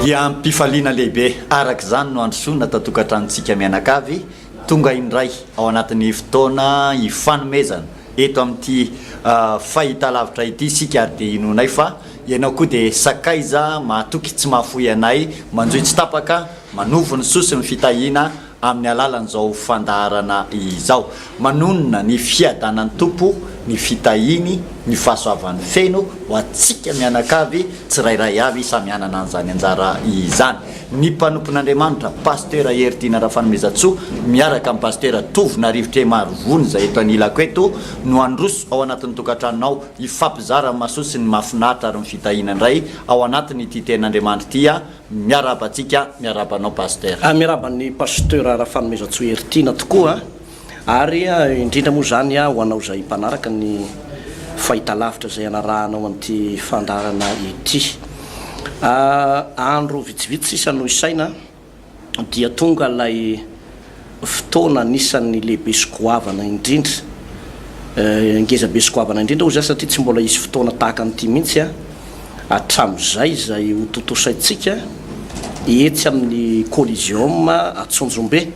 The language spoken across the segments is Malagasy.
Dia am-pifaliana lehibe araka izany no handrosoana ato an-tokantranontsika mianakavy, tonga indray ao anatin'ny fotoana hifanomezana eto amin'ity fahitalavitra ity isika ary dia inoanay fa ianao koa dia sakaiza mahatoky tsy mahafoy anay, manjohy tsy tapaka, manovo ny soa sy ny fitahiana amin'ny alalan'izao fandaharana izao. Manonona ny fiadanan'ny Tompo, ny fitahiany, ny fahasoavany feno ho antsika mianakavy tsirairay avy samy hanana an'izany anjara izany. Ny mpanompon'Andriamanitra, Pasteur Heritiana Rafanomezantsoa miaraka amin'i Pasteur Tovonarivotre Maharivony izay eto anilako eto no handroso ao anatin'ny tokantranonao hifampizara ny mahasoa sy ny mahafinaritra ary ny fitahiana indray ao anatin'ity tenin'Andriamanitra ity. Miarahaba antsika, miarahaba anao Pasteur. Miarahaba an'i Pasteur Rafanomezantsoa Heritiana tokoa ary indrindra moa izany ho anao izay mpanaraka ny fahitalavitra izay anarahanao an'ity fandaharana ity. Andro vitsivitsy sisa no isaina dia tonga ilay fotoana anisan'ny lehibe sy goavana indrindra, ngeza be sy goavana indrindra hoy za satria tsy mbola hisy fotoana tahaka an'ity mihitsy hatramin'izay izay ho tontosaintsika etsy amin'ny Coliseum Antsonjombe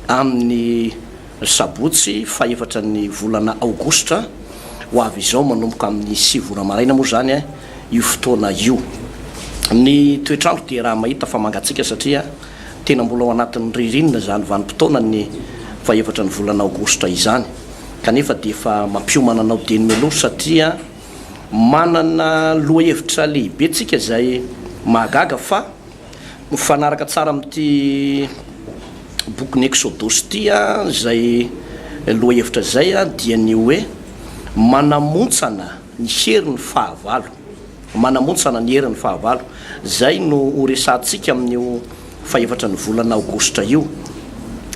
amin'ny sabotsy fahefatra ny volana aogositra ho avy izao manomboka amin'ny 9 ora maraina moa izany io fotoana io. Ny toetr'andro dia raha mahita fa mangatsiaka satria tena mbola ao anatin'ny ririnina izany vanim-potoanan'ny fahefatra ny volana aogositra izany kanefa dia efa mampiomana anao dieny mialoha satria manana lohahevitra lehibe tsika izay mahagaga fa mifanaraka tsara amin'ity bokin'ny Eksodosy ity izay lohahevitra izay dia ny hoe manamontsana ny herin'ny fahavalo. Manamontsana ny herin'ny fahavalo. Izay no ho resahantsika amin'io fahefatra ny volana aogositra io.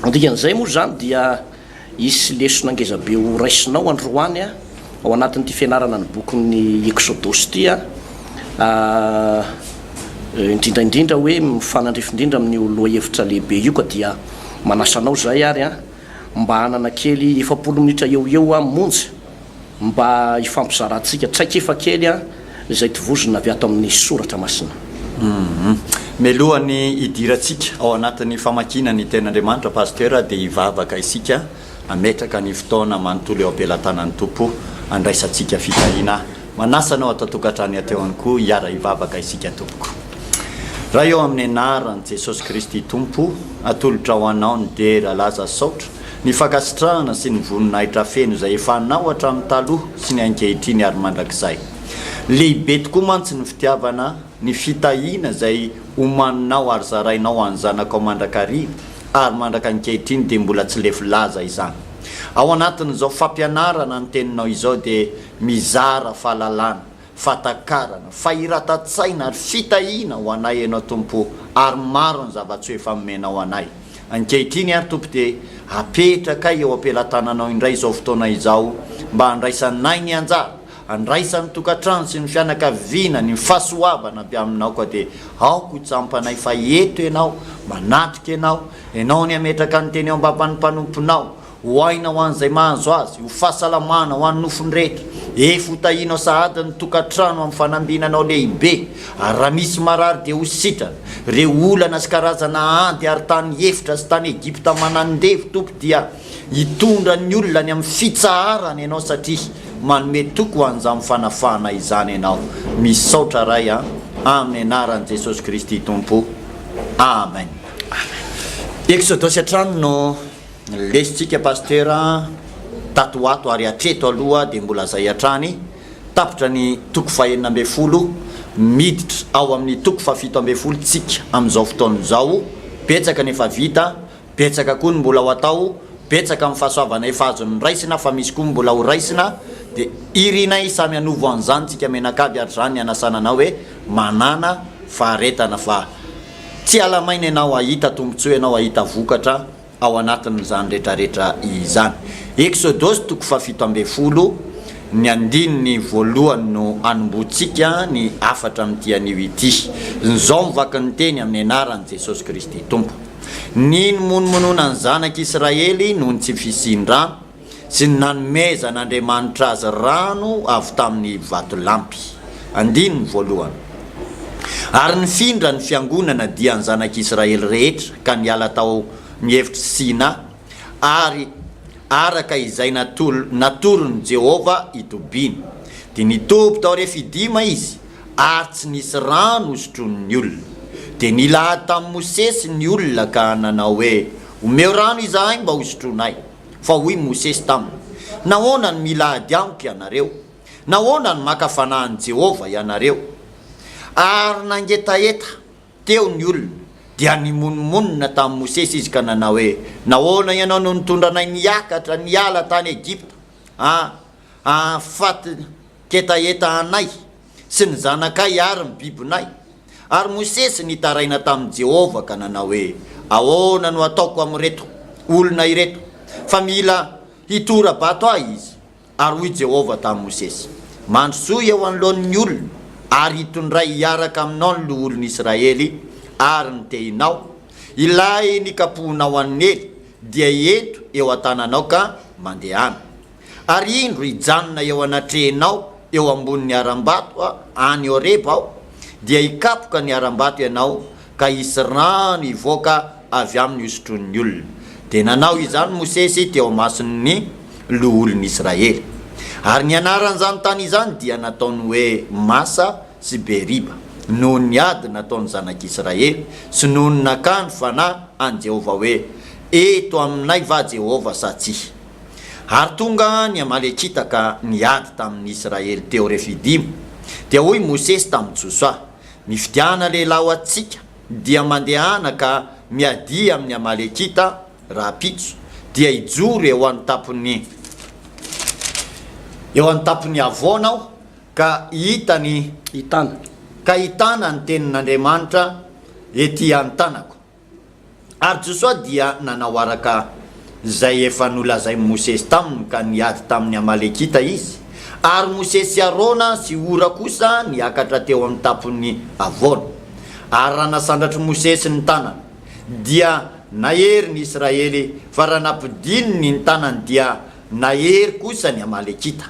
Ny dikan'izay moa izany dia hisy lesona ngezabe ho raisinao androany ao anatin'ity fianarana ny bokin'ny Eksodosy ity, indrindra indrindra hoe mifanandrify indrindra amin'io lohahevitra lehibe io ka dia manasa anao izahay ary mba hanana kely 40 minitra eo ho eo monja Mba hifampizarantsika traikefa kely an izay tovozina avy ato amin'ny soratra masina. Humm. Mialohan'ny hidirantsika ao anatin'ny famakiana ny Tenin'Andriamanitra Pasteur dia hivavaka isika hametraka ny fotoana manontolo eo am-pelatanan'ny Tompo handraisantsika fitahiana. Manasa anao ato an-tokantrano ato ihany koa hiara-hivavaka isika tompoko. Ray ô amin'ny anaran'i Jesosy Kristy Tompo atolotra ho Anao ny dera, laza, saotra, Ny fankasitrahana sy ny voninahitra feno izay efa anao hatramin'ny taloha sy ny ankehitriny ary mandrakizay. Lehibe tokoa mantsy ny fitiavana, ny fitahiana izay omaninao ary zarainao ho an'ny zanakao mandrakariva ary mandraka ankehitriny dia mbola tsy lefy laza izany. Ao anatin'izao fampianarana ny teninao izao dia mizara fahalalana, fahatakarana, fahiratan-tsaina ary fitahiana ho anay Ianao Tompo o, ary maro ny zava-tsoa efa nomenao anay. Ankehitriny ary Tompo dia apetrakay eo am-pelatananao indray izao fotoana izao mba handraisanay ny anjara, handraisan'ny tokantrano sy ny fianakaviana ny fahasoavana avy Aminao koa dia aoka ho tsampanay fa eto Ianao, manatrika Ianao, Ianao ny hametraka ny teny eo am-bavan'ny mpanomponao, Ho aina ho an'izay mahazo azy, ho fahasalamana ho an'ny nofony rehetra. Efa ho tahianao sahady ny tokantrano amin'ny fanambinanao lehibe, ary raha misy marary dia ho sitrana. Ireo olana sy karazana ady ary tany efitra sy tany Egypta manandevo, Tompo, dia hitondra ny olona any amin'ny fitsaharana Ianao satria manome toky ho an'izany fanafahana izany Ianao. Misaotra Ray a, amin'ny anaran'i Jesosy Kristy Tompo. Amen. Eksodosy hatrany no. Lesintsika Pasteur a, tato ho ato ary hatreto aloha dia mbola zay hatrany, tapitra ny toko faha-16, miditra ao amin'ny toko faha-17 tsika amin'izao fotoana izao, betsaka ny efa vita, betsaka koa ny mbola ho atao, betsaka ny fahasoavana efa azo noraisina fa misy koa ny mbola ho raisina, dia irinay samy hanovo an'izany tsika mianakavy ary izany ny hanasana anao hoe manàna faharetana fa tsy ala-maina ianao hahita tombotsoa ianao hahita vokatra ao anatin'izany retraretra izany. Eksodosy toko faha-17, ny andininy voalohany no anombohantsika ny hafatra amin'ity anio ity. Izao mivaky ny teny amin'ny anaran'i Jesosy Kristy Tompo. Ny nimonomononan'ny zanak'Israely noho ny tsy fisian-drano, sy ny nanomezan'Andriamanitra azy rano avy tamin'ny vatolampy. Andininy voalohany. Ary nifindra ny fiangonana dia ny zanak'Israely rehetra ka niala tao ny efitr'i Sina, ary araka izay natoron'i Jehovah hitobiana. Dia nitoby tao Refidima izy, ary tsy nisy rano hosotroin'ny olona. Dia nila ady tamin'i Mosesy ny olona ka nanao hoe, Omeo rano izahay mba hosotroinay. Fa hoy Mosesy taminy, Nahoana no mila ady amiko ianareo? Nahoana no maka fanahy an'i Jehovah ianareo? Ary nangetaheta teo ny olona, dia nimonomonona tamin'i Mosesy izy ka nanao hoe, Nahoana ianao no nitondra anay niakatra niala tany Egypta hahafatin-ketaheta anay sy ny zanakay ary ny bibinay? Ary Mosesy nitaraina tamin'i Jehovah ka nanao hoe, Ahoana no hataoko amin'ireto olona ireto, fa mila hitora-bato ahy izy? Ary hoy Jehovah tamin'i Mosesy, Mandrosoa eo anoloan'ny olona, ary hitondray hiaraka aminao ny loholon'Israely ary ny tehinao, ilay nikapohinao an'i Nely, dia ento eo an-tananao ka mandehana. Ary indro hijanona eo anatrehinao eo ambonin'ny harambato any Horeba Aho, dia hikapoka ny harambato ianao, ka hisy rano hivoaka avy aminy hosotroin'ny olona. Dia nanao izany Mosesy teo imason'ny loholon'Israely. Ary ny anaran'izany tany izany dia nataony hoe Masa sy Beriba, noho ny ady nataon'ny zanak'Israely sy noho ny nakany fanahy an'i Jehovah hoe, Eto aminay va Jehovah sa tsia? Ary tonga ny Amalekita ka niady tamin'ny Israely teo Refidima. Dia hoy Mosesy tamin'i Josoa, Mifidiana lehilahy ho antsika, dia mandehana ka miadia amin'ny Amalekita rahampitso, dia hijoro eo an-tampon'ny eo an-tampon'ny havoana aho ka hita ny Hitana. ka hitana ny tenin'Andriamanitra ety an-tanako. Ary Josoa dia nanao araka izay efa nolazain'i Mosesy taminy ka niady tamin'ny Amalekita izy. Ary Mosesy sy Arona sy Hora kosa niakatra teo amin'ny tampon'ny havoana. Ary raha nasandratr'i Mosesy ny tanany, dia nahery ny Israely, fa raha nampidininy ny tanany dia nahery kosa ny Amalekita.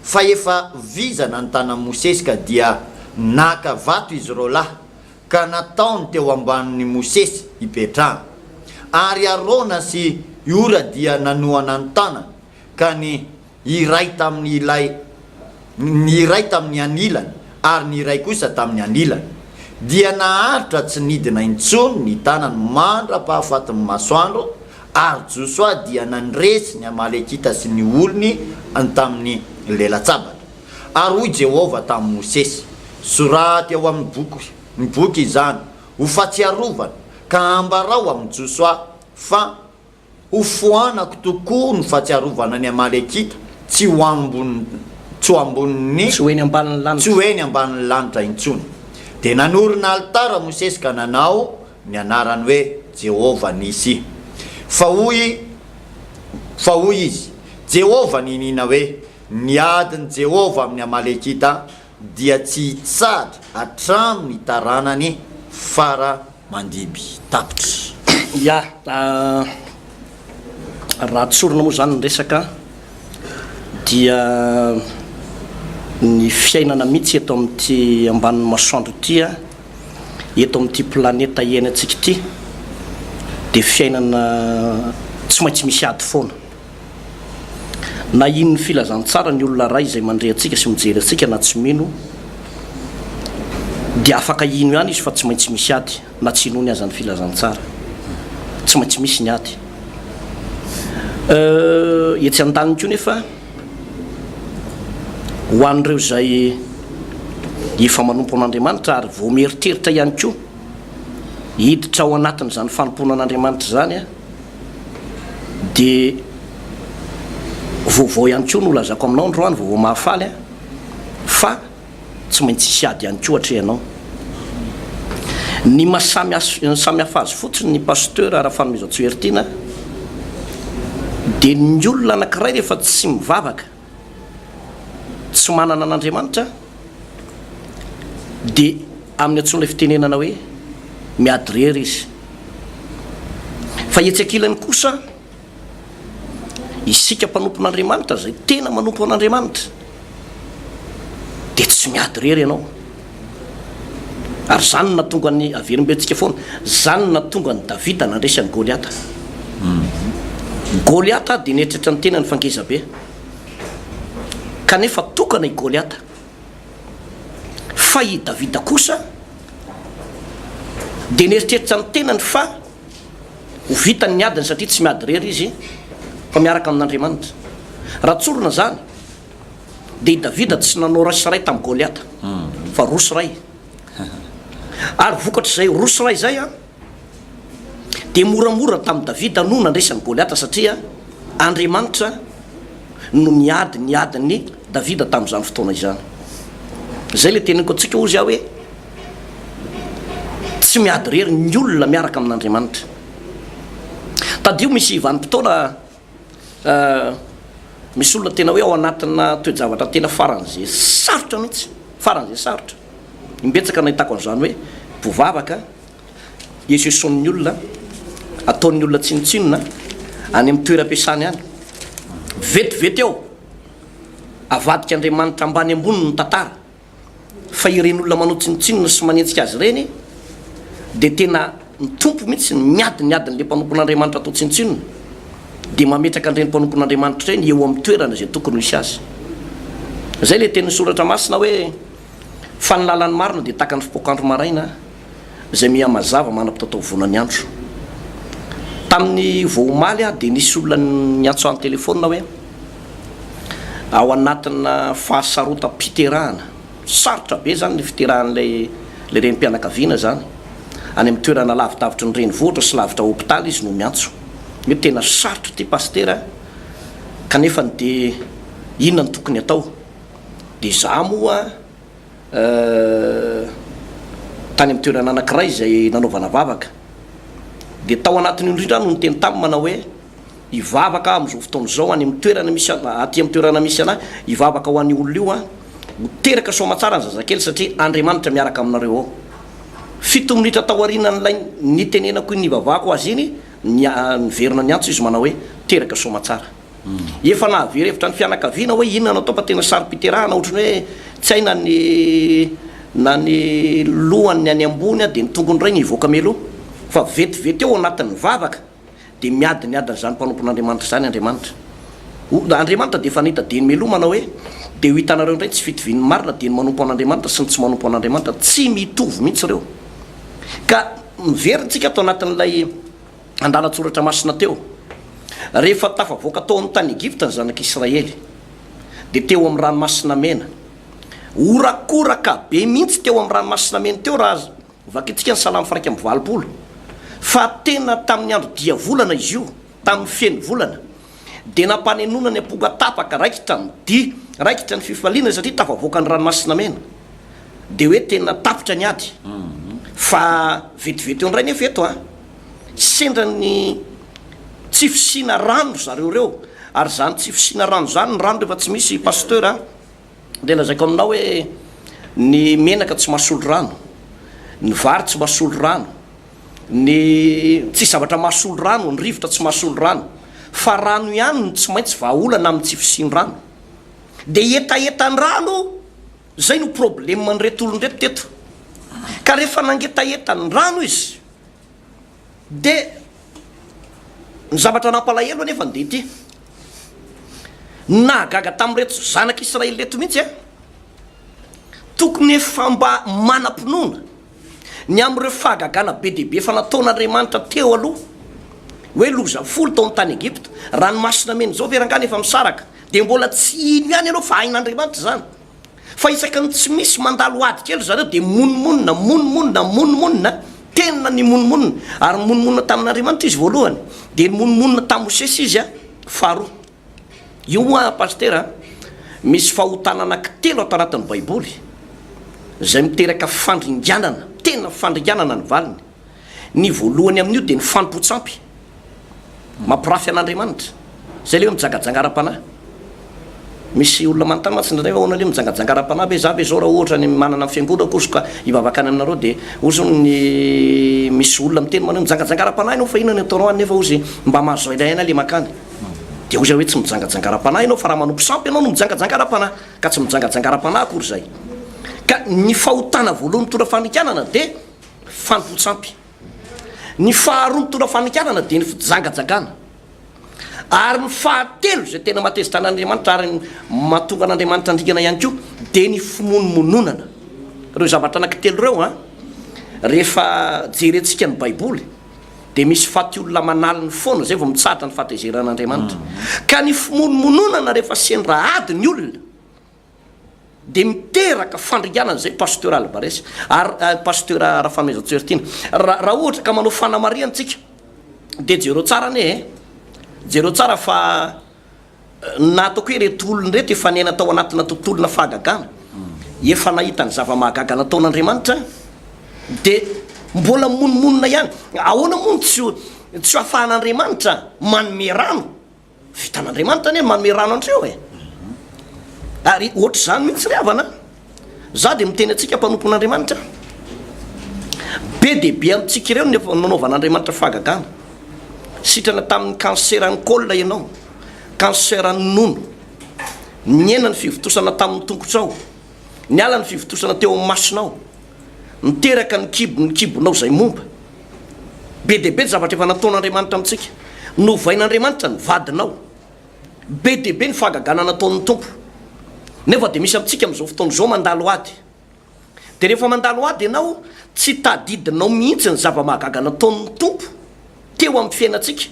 Fa efa vizana ny tanan'i Mosesy ka dia naka vato izy roalahy ka nataony teo ambanin'i Mosesy hipetrahany. Ary Arona sy i Hora dia nanohana ny tanany, ka ny iray tamin'ny ilay ny iray tamin'ny anilany ary ny iray kosa tamin'ny anilany. Dia naharitra tsy nidina intsony ny tanany mandra-pahafatin'ny masoandro, ary Josoa dia nandresy ny Amalekita sy ny olony tamin'ny lela-tsabatra. Ary hoy Jehovah tamin'i Mosesy, Soraty ao amin'ny boky ny boky izany ho fahatsiarovana, ka ambarao amin'i Josoa fa hofoanako tokoa ny fahatsiarovana ny Amalekita tsy ho ambony tsy ho ambonin'ny Tsy ho eny ambanin'ny tsy lanitra. ho eny ambanin'ny lanitra intsony. Dia nanorina alitara Mosesy ka nanao ny anarany hoe Jehovah Nisy. Fa hoy fa hoy izy, Jehovah niniana hoe, Ny adin'i Jehovah amin'ny Amalekita dia tsy hitsahatra hatramin'ny taranany fara mandimby. Tapitra. Ya, raha tsorina moa izany ny resaka dia ny fiainana mihitsy eto amin'ity ambanin'ny masoandro ity, eto amin'ity planeta iainantsika ity dia fiainana tsy maintsy misy ady foana. Na hino ny filazantsara ny olona iray izay mandre antsika sy mijery antsika na tsy mino, dia afaka hino ihany izy fa tsy maintsy misy ady, na tsy inoany aza ny filazantsara. Tsy maintsy misy ny ady. Etsy andaniny koa nefa, ho an'ireo izay efa manompo an'Andriamanitra ary vao mieritreritra ihany koa hiditra ao anatin'izany fanompoana an'Andriamanitra izany, Dia vaovao ihany koa no lazaiko aminao androany, vaovao mahafaly an, fa tsy maintsy hisy ady ihany koa atrehanao. Ny maha samy hafa azy fotsiny ny Pasteur Rafanomezantsoa Heritiana dia ny olona anankiray rehefa tsy mivavaka, tsy manana an'Andriamanitra dia amin'ny antsoin'ilay fitenenana hoe miady irery izy. Fa etsy ankilany kosa, isika mpanompon'Andriamanitra izay tena manompo an'Andriamanitra dia tsy miady irery ianao. Ary izany no nahatonga an'i, averimbentsika foana, izany no nahatonga an'i Davida nandresy an'i Goliata. Goliata dia nieritreritra ny tenany fa ngeza be. Kanefa tokana i Goliata. Fa i Davida kosa dia nieritreritra ny tenany fa ho vitany ny adiny satria tsy miady irery izy fa miaraka amin'Andriamanitra. Raha tsorina izany dia i Davida tsy nanao ray sy ray tamin'i Goliata fa roa sy ray. Ary vokatr'izay roa sy ray izay dia moramora tamin'i Davida no nandresy an'i Goliata satria Andriamanitra no niady ny adin'i Davida tamin'izany fotoana izany. Izay ilay teneniko antsika hozy aho hoe tsy miady irery ny olona miaraka amin'Andriamanitra. Tadidio misy vanim-potoana misy olona tena hoe ao anatina toe-javatra tena faran'izay sarotra mihitsy, faran'izay sarotra. Imbetsaka nahitako an'izany hoe mpivavaka Esoesoin'ny olona, ataon'ny olona tsinontsinona any amin'ny toeram-piasany any. Vetivety eo, avadik'Andriamanitra ambany ambony ny tantara, fa ireny olona manao tsinontsinona sy manenjika azy ireny dia tena ny Tompo mihitsy no miady ny adin'ilay mpanompon'Andriamanitra atao tsinontsinona, dia mametraka an'ireny mpanompon'Andriamanitra ireny eo amin'ny toerana izay tokony ho hisy azy. Izay ilay tenin'ny Soratra Masina hoe, Fa ny lalan'ny marina dia tahaka ny fipoak'andro maraina, izay miha-mazava manam-pitaotaovoana ny andro. Tamin'ny vao omaly aho dia nisy olona niantso ahy an-telefaonina hoe ao anatina fahasarotam-piterahana. Sarotra be izany ny fiterahan'ilay ilay renim-pianakaviana izany. Any amin'ny toerana lavidavitry ny renivohitra sy lavitra hopitaly izy no miantso. Hoe tena sarotra ity pasitera a! Kanefa dia inona no tokony atao? Dia izaho moa tany amin'ny toerana anankiray izay nanaovana vavaka. Dia tao anatin'io indrindra aho no niteny taminy manao hoe, hivavaka aho amin'izao fotoana izao any amin'ny toerana misy aty amin'ny toerana misy anah, hivavaka ho an'io olona io aho, ho teraka soamatsara ny zazakely satria Andriamanitra miaraka aminareo ao. Fito minitra tao aorianan'ilay nitenenako iny nivavahako azy iny, niverina niantso izy manao hoe, teraka soamatsara. Efa nahavery hevitra ny fianakaviana hoe inona no atao fa tena saro-piterahana ohatran'ny hoe tsy hay na ny na ny lohany any ambony dia ny tongony indray no hivoaka mialoha fa vetivety eo anatin'ny vavaka dia miady ny adin'izany mpanompon'Andriamanitra izany Andriamanitra. O, Andriamanitra dia efa nahita dieny mialoha manao hoe dia ho hitanareo indray ny tsy fitovian'ny marina dia ny manompo an'Andriamanitra sy ny tsy manompo an'Andriamanitra tsy mitovy mihitsy ireo. Ka miverina tsika ato anatin'ilay andalan-tsoratra masina teo, Rehefa tafavoaka tao amin'ny tany Egypta ny zanak'Israely, dia teo amin'ny Ranomasina Mena. Horakoraka be mihitsy teo amin'ny Ranomasina Mena teo raha vakintsika ny Salamo faha 81, fa tena tamin'ny andro diavolana izy io, tamin'ny feno volana, dia nampanenoana ny amponga tapaka, raikitra ny dihy, raikitra ny fifaliana satria tafavoaka ny Ranomasina Mena. Dia hoe tena tapitra ny ady. Fa vetivety eo indray nefa eto an! Sendra ny tsy fisiana rano ry zareo ireo, ary izany tsy fisiana rano izany, ny rano rehefa tsy misy Pasteur a, dia lazaiko aminao hoe ny menaka tsy mahasolo rano, ny vary tsy mahasolo rano, ny tsisy zavatra mahasolo rano, ny rivotra tsy mahasolo rano, fa rano ihany no tsy maintsy vahaolana amin'ny tsy fisian-drano. Dia hetahetan-drano izay no problème an'ireto olona ireto teto. Ka rehefa nangetaheta ny rano izy, Dia ny zavatra nampalahelo anefa dia ity, ny nahagaga tamin'ireto zanak'Israely ireto mihitsy an, tokony efa mba manam-pinoana ny amin'ireo fahagagana be dia be efa nataon'Andriamanitra teo aloha, hoe loza folo tao amin'ny tany Egypta, ranomasina mena izao ve rangahy nefa misaraka, dia mbola tsy hino ihany ianao fa hain'Andriamanitra izany. Fa isaky ny tsy misy mandalo ady kely zareo dia monomonona, monomonona, monomonona, tena nimonomonona. Ary nimonomonona tamin'Andriamanitra izy voalohany, dia nimonomonona tamin'i Mosesy izy faharoa. Io moa Pasitera a, misy fahotana anankitelo ato anatin'ny Baiboly izay miteraka fandringanana, tena fandringanana ny valiny. Ny voalohany amin'io dia ny fanompoan-tsampy. Mampirafy an'Andriamanitra. Izay ilay hoe mijangajanga ara-panahy. Misy olona manontany mantsy indraindray hoe ahoana ilay hoe mijangajanga ara-panahy ve? Za ve izao raha ohatra ny manana ny fiangonako ozy ka hivavaka any aminareo dia ozy hono ny misy olona miteny manao hoe mijangajanga ara-panahy ianao fa inona no ataonao any nefa ozy mba mahazo aina aina ilay mankany. Dia ozy aho hoe tsy mijangajanga ara-panahy ianao fa raha manompo sampy ianao no mijangajanga ara-panahy. Ka tsy mijangajanga ara-panahy akory izay. Ka ny fahotana voalohany mitondra fandringanana dia fanompoan-tsampy. Ny faharoa mitondra fandringanana dia ny fijangajangana. Ary ny fahatelo izay tena mahatezitra an'Andriamanitra ary mahatonga an'Andriamanitra handringana ihany koa dia ny fimonomononana. Ireo zavatra anankitelo ireo an, rehefa jerentsika ny Baiboly dia misy faty olona aman'aliny foana izay vao mitsahatra ny fahatezeran'Andriamanitra. Ka ny fimonomononana rehefa sendra ady ny olona dia miteraka fandringanana izay Pasteur Alvarez ary Pasteur Rafanomezantsoheritiana. Raha ohatra ka manao fanamarihana tsika dia jereo tsara anie e! Jereo tsara fa na ataoko hoe ireto olona ireto efa niaina tao anatina tontolona fahagagana, efa nahita ny zava-mahagaga nataon'Andriamanitra dia mbola mimonomonona ihany. Ahoana moa no tsy tsy ho afahan'Andriamanitra manome rano? Vitan'Andriamanitra anie ny manome rano an'ireo e! Ary ohatr'izany mihitsy ry havana, za dia miteny antsika mpanompon'Andriamanitra, be dia be amintsika ireo no efa nanaovan'Andriamanitra fahagagana. Sitrana tamin'ny cancer-n'ny col ianao, cancer-n'ny nono, nihena ny fivontosana tamin'ny tongotrao, niala ny fivontosana teo amin'ny masonao, niteraka ny kibo ny kibonao izay momba. Be dia be ny zavatra efa nataon'Andriamanitra amintsika. Novain'Andriamanitra ny vadinao. Be dia be ny fahagagana nataon'ny Tompo. Nefa dia misy amintsika amin'izao fotoana izao mandalo ady. Dia rehefa mandalo ady ianao, tsy tadidinao mihitsy ny zava-mahagaga nataon'ny Tompo teo amin'ny fiainantsika,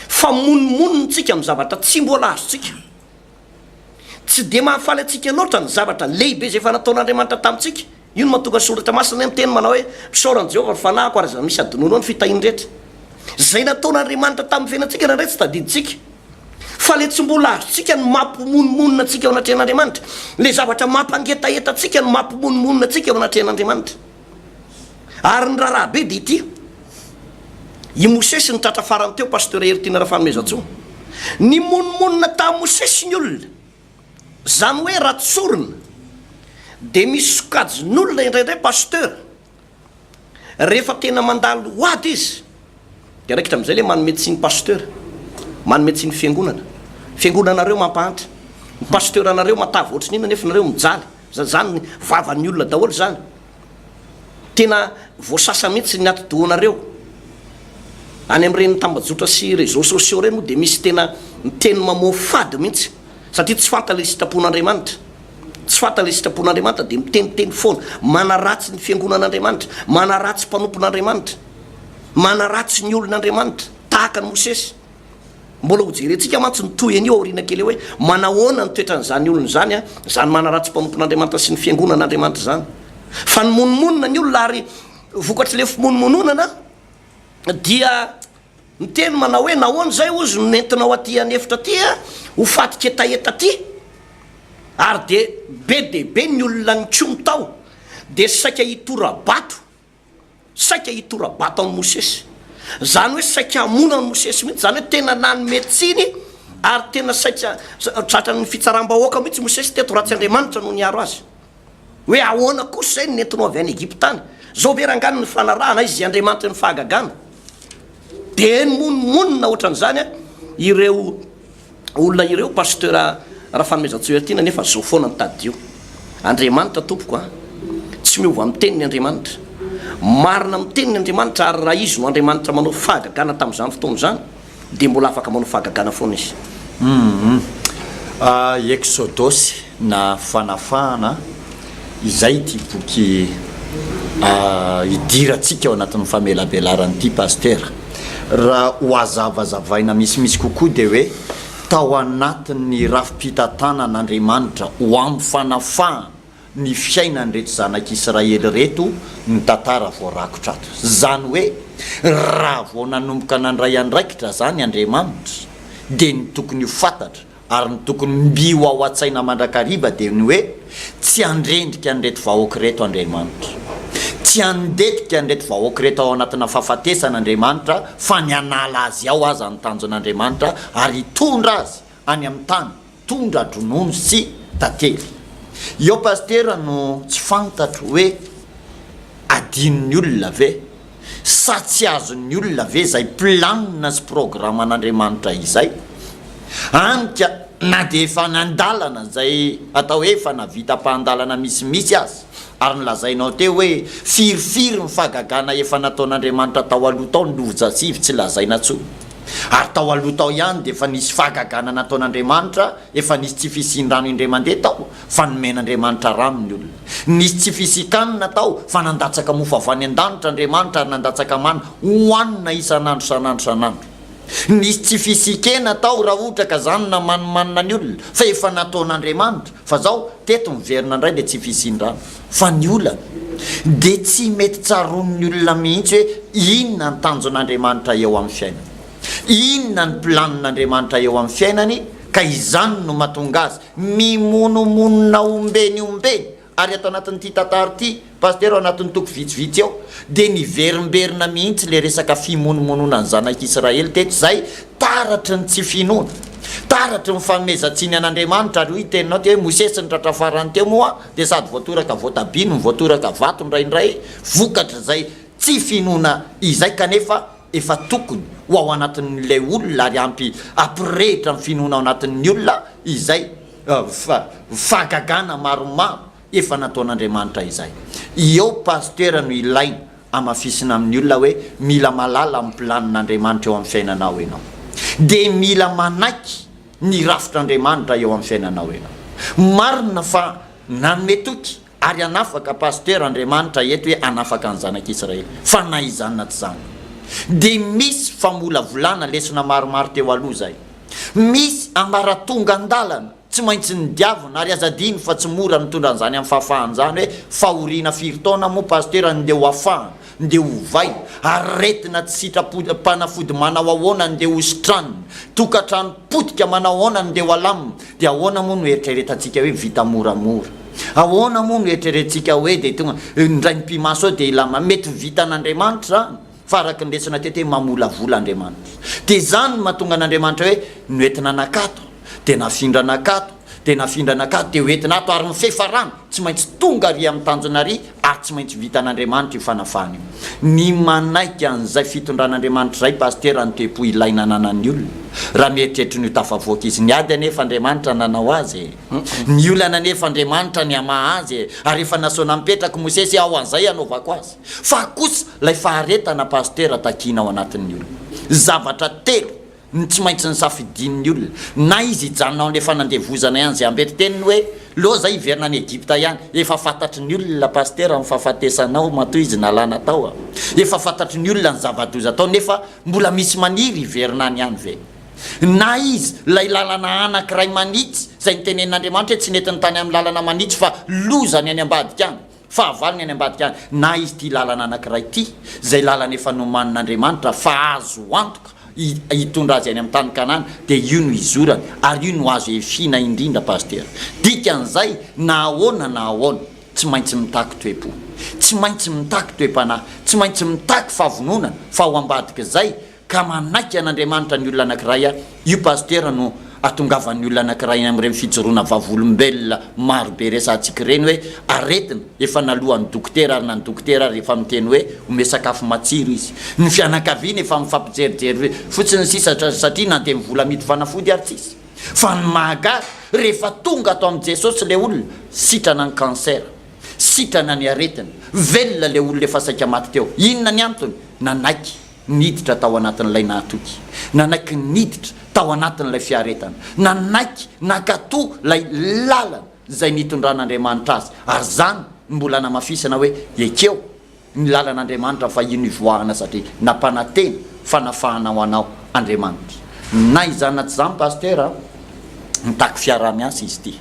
fa monomonontsika amin'ny zavatra tsy mbola azontsika. Tsy dia mahafaly antsika loatra ny zavatra lehibe izay efa nataon'Andriamanitra tamintsika. Io no mahatonga ny Soratra Masina miteny manao hoe, Misaora an'i Jehovah ry fanahiko ary aza misy hadinoinao ny fitahiany rehetra. Izay nataon'Andriamanitra tamin'ny fiainantsika indraindray tsy tadidintsika. Fa ilay tsy mbola azontsika no mampimonomonona antsika eo anatrehan'Andriamanitra. Ilay zavatra mampangetaheta antsika no mampimonomonona antsika eo anatrehan'Andriamanitra. Ary ny raharaha be dia ity, i Mosesy no tratra farany teo, Pasteur Heritiana Rafanomezantsoa. Nimonomonona tamin'i Mosesy ny olona. Izany hoe raha tsorina dia misy sokajin'olona indraindray Pasteur, rehefa tena mandalo ady izy dia raikitra amin'izay ilay manome tsiny Pasteur, manome tsiny fiangonana. Fiangonanareo mampahantra, ny Pasteur anareo matavy ohatry ny inona nefa nareo mijaly. Zany vavan'ny olona daholo izany. Tena voasasa mihitsy ny atidohanareo. Any amin'ireny tambajotra sy réseaux sociaux ireny moa dia misy tena miteny mamoafady mihitsy satria tsy fantany ilay sitrapon'Andriamanitra. Tsy fantany ilay sitrapon'Andriamanitra dia miteniteny foana, manaratsy ny fiangonan'Andriamanitra, manaratsy mpanompon'Andriamanitra, manaratsy ny olon'Andriamanitra tahaka an'i Mosesy. Mbola ho jerentsika mantsy ny tohiny io aoriana kely eo hoe manahoana ny toetran'izany olona izany an, izany manaratsy mpanompon'Andriamanitra sy ny fiangonan'Andriamanitra izany. Fa nimonomonona ny olona ary vokatr'ilay fimonomononana dia niteny manao hoe nahoana izay hozy no nentinao aty an'efitra aty ho faty ketaheta aty? Ary dia be dia be ny olona nikomy tao dia saika hitora-bato. Saika hitora-bato an'i Mosesy. Izany hoe saika hamono an'i Mosesy mihitsy, izany hoe tena nanome tsiny ary tena saika tratran'ny fitsaram-bahoaka mihitsy Mosesy teto raha tsy Andriamanitra no niaro azy. Hoe ahoana kosa izay no nentinao avy any Egypta any? Izao ve rangahy no nifanarahana, aiza izay Andriamanitry ny fahagagana? Dia nimonomonona ohatran'izany ireo olona ireo Pasteur Rafanomezantsoa Heritiana nefa zao foana ny tadidio. Andriamanitra tompoko a! Tsy miova amin'ny teniny Andriamanitra. Marina amin'ny teniny Andriamanitra ary raha Izy no Andriamanitra manao fahagagana tamin'izany fotoana izany dia mbola afaka manao fahagagana foana Izy. Humm. Eksodosy na fanafahana, izay ity boky idirantsika ao anatin'ny famelabelarana ity Pasitera. Raha ho hazavazavaina misimisy kokoa dia hoe tao anatin'ny rafi-pitantanan'Andriamanitra ho amin'ny fanafahana ny fiainan'ireto zanak'Israely ireto ny tantara voarakotra ato. Izany hoe raha vao nanomboka nandray andraikitra izany Andriamanitra dia ny tokony ho fantatra Ary ny tokony mby ho ao an-tsaina mandrakariva dia ny hoe, tsy handrendrika an'ireto vahoaka ireto Andriamanitra. Tsy handetika an'ireto vahoaka ireto ao anatina fahafatesana Andriamanitra, fa ny hanala azy ao aza ny tanjon'Andriamanitra ary hitondra azy any amin'ny tany tondra-dronono sy tantely. Eo Pasitera no tsy fantatro hoe adinon'ny olona ve Sa tsy azon'ny olona ve izay planina sy programan'Andriamanitra izay? Any ka! Na dia efa nandalana izay atao hoe efa nahavita ampahan-dalana misimisy aza, ary nolazainao teo hoe firifiry ny fahagagana efa nataon'Andriamanitra tao aloha tao ny lovojasivy tsy lazaina intsony. Ary tao aloha tao ihany dia efa nisy fahagagana nataon'Andriamanitra, efa nisy tsy fisian-drano indray mandeha tao fa nomen'Andriamanitra rano ny olona. Nisy tsy fisian-kanina tao fa nandatsaka mofo avy any an-danitra Andriamanitra ary nandatsaka mana hohanina isan'andro isan'andro isan'andro. Nisy tsy fisian-kena tao raha ohatra ka zany namanimanina ny olona fa efa nataon'Andriamanitra fa zao teto miverina indray le tsy fisian-drano. Fa ny olana dia tsy mety tsaroan'ny olona mihitsy hoe inona ny tanjon'Andriamanitra eo amin'ny fiainany. Inona ny planin'Andriamanitra eo amin'ny fiainany ka izany no mahatonga azy mimonomonona ombeny ombeny ary ato anatin'ity tantara ity Pasitera ao anatin'ny toko vitsivitsy ao dia niverimberina mihitsy ilay resaka fimonomononan'ny zanak'Israely teto izay taratry ny tsy finoana, taratry ny fanomezan-tsiny an'Andriamanitra ary hoy ny teninao teo hoe Mosesy ny tratra farany teo moa dia sady voatoraka voatabia no voatoraka vato indraindray vokatr'izay tsy finoana izay kanefa efa tokony ho ao anatin'ilay olona ary ampy hampirehitra ny finoana ao anatin'ny olona izay fahagagana maromaro Efa nataon'Andriamanitra izay. Eo Pasteur no ilaina amafisina amin'ny olona hoe mila malala amin'ny planin'Andriamanitra eo amin'ny fiainanao ianao. Dia mila manaiky ny rafitr'Andriamanitra eo amin'ny fiainanao ianao. Marina fa nanome toky ary hanafaka Pasteur Andriamanitra eto hoe hanafaka ny zanak'Israely. Fa na izany na tsy izany dia misy famolavolana lesona maromaro teo aloha izay. Misy ambaratonga an-dalana. Tsy maintsy nodiavina ary aza adino fa tsy mora mitondra an'izany amin'ny fahafahana izany hoe fahoriana firy taona moa Pasitera ndeha ho afahana, ndeha hovaina, aretina tsy sitra-panafody manao ahoana ndeha ho sitranina, tokantrano potika manao ahoana ndeha ho alamina, dia ahoana moa no eritreretantsika hoe vita moramora? Ahoana moa no eritreretintsika hoe dia tonga indray mipi-maso eo dia hilamina? Mety ho vitan'Andriamanitra izany. Fa araka ny lesona teto hoe mamolavola Andriamanitra. Dia izany no mahatonga an'Andriamanitra hoe noentina nakato, dia nafindra nakato, dia nafindra nakato, dia hoentina ato ary ny fefarana tsy maintsy tonga ary amin'ny tanjona ary ary tsy maintsy vitan'Andriamanitra io fanafahana io. Ny manaiky an'izay fitondran'Andriamanitra izay Pasitera ny toe-po ilaina ananan'ny olona raha mieritreritra ny ho tafavoaka izy. Niady anefa Andriamanitra nanao azy e. Ny olana anefa Andriamanitra ny hamaha azy e. Ary efa nasaina nipetraka Mosesy aho an'izay hanaovako azy. Fa kosa ilay faharetana Pasitera takiana ao anatin'ny olona. Zavatra telo no tsy maintsy nisafidian'ny olona, na izy hijanona ao amin'ilay fanandevozana ihany izay ambetin-teniny hoe loza hiverina any Egypta ihany, efa fantatry ny olona Pasitera ny fahafatesanao matoa izy nalana tao a! Efa fantatry ny olona ny zava-doza tao nefa mbola misy maniry hiverina any ihany ve? Na izy ilay lalana anankiray manitsy izay nitenenin'Andriamanitra hoe tsy nentiny tany amin'ny lalana manitsy fa loza ny any ambadika any. Fahavalony any ambadika any, na izy ity lalana anankiray ity, izay lalana efa nomanin'Andriamanitra fa azo antoka hitondra azy any amin'ny tany Kanana, dia io no izorany, ary io no azo efiana indrindra, Pasitera. Dikan'izay, na ahoana na ahoana, tsy maintsy mitaky toe-po. Tsy maintsy mitaky toe-panahy. Tsy maintsy mitaky fahavononana, fa ao ambadik'izay, Ka manaiky an'Andriamanitra ny olona anankiray a, io Pasitera no atongavan'ny olona anankiray amin'ireny fijoroana vavolombelona maro be resahantsika ireny hoe aretina efa naloan'ny dokotera ary na ny dokotera ary efa miteny hoe omeo sakafo matsiro izy, ny fianakaviana efa mifampijerijery fotsiny sisa satria na dia ny vola amidy fanafody ary tsisy. Fa ny mahagaga rehefa tonga ato amin'i Jesosy ilay olona, sitrana ny cancer, sitrana ny aretina, velona ilay olona efa saika maty teo. Inona ny antony? Nanaiky. niditra tao anatin'ilay nahatoky, nanaiky niditra tao anatin'ilay fiaretana, nanaiky nankatò ilay lalana izay nitondran'Andriamanitra azy, ary izany no mbola anamafisana hoe ekeo ny lalan'Andriamanitra fa io no ivoahana satria nampanantena fanafahana ho anao Andriamanitra. Na izany na tsy izany Pasteur a, mitaky fiaraha-miasa izy ity.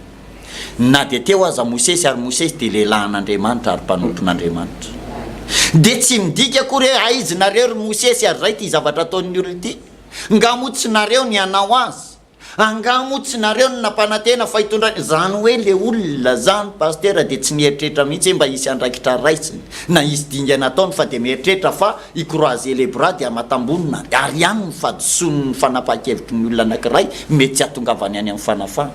Na dia teo aza Mosesy, ary Mosesy dia lehilahin'Andriamanitra ary mpanompon'Andriamanitra. Dia tsy midika akory hoe aiza nareo ry Mosesy ary izay ity zavatra ataon'ny olona ity. Nga moa tsy nareo ny hanao azy? Angaha moa tsy nareo no nampanantena fa hitondra, izany hoe le olona zany Pasitera dia tsy mieritreritra mihitsy hoe mba hisy andraikitra raisiny na hisy dingana ataony fa dia mieritreritra fa hi croiser les bras dia hamatambonina ary ihany ny fahadisoan'ny fanapahan-kevitry ny olona anankiray mety tsy hahatongavany any amin'ny fanafahana.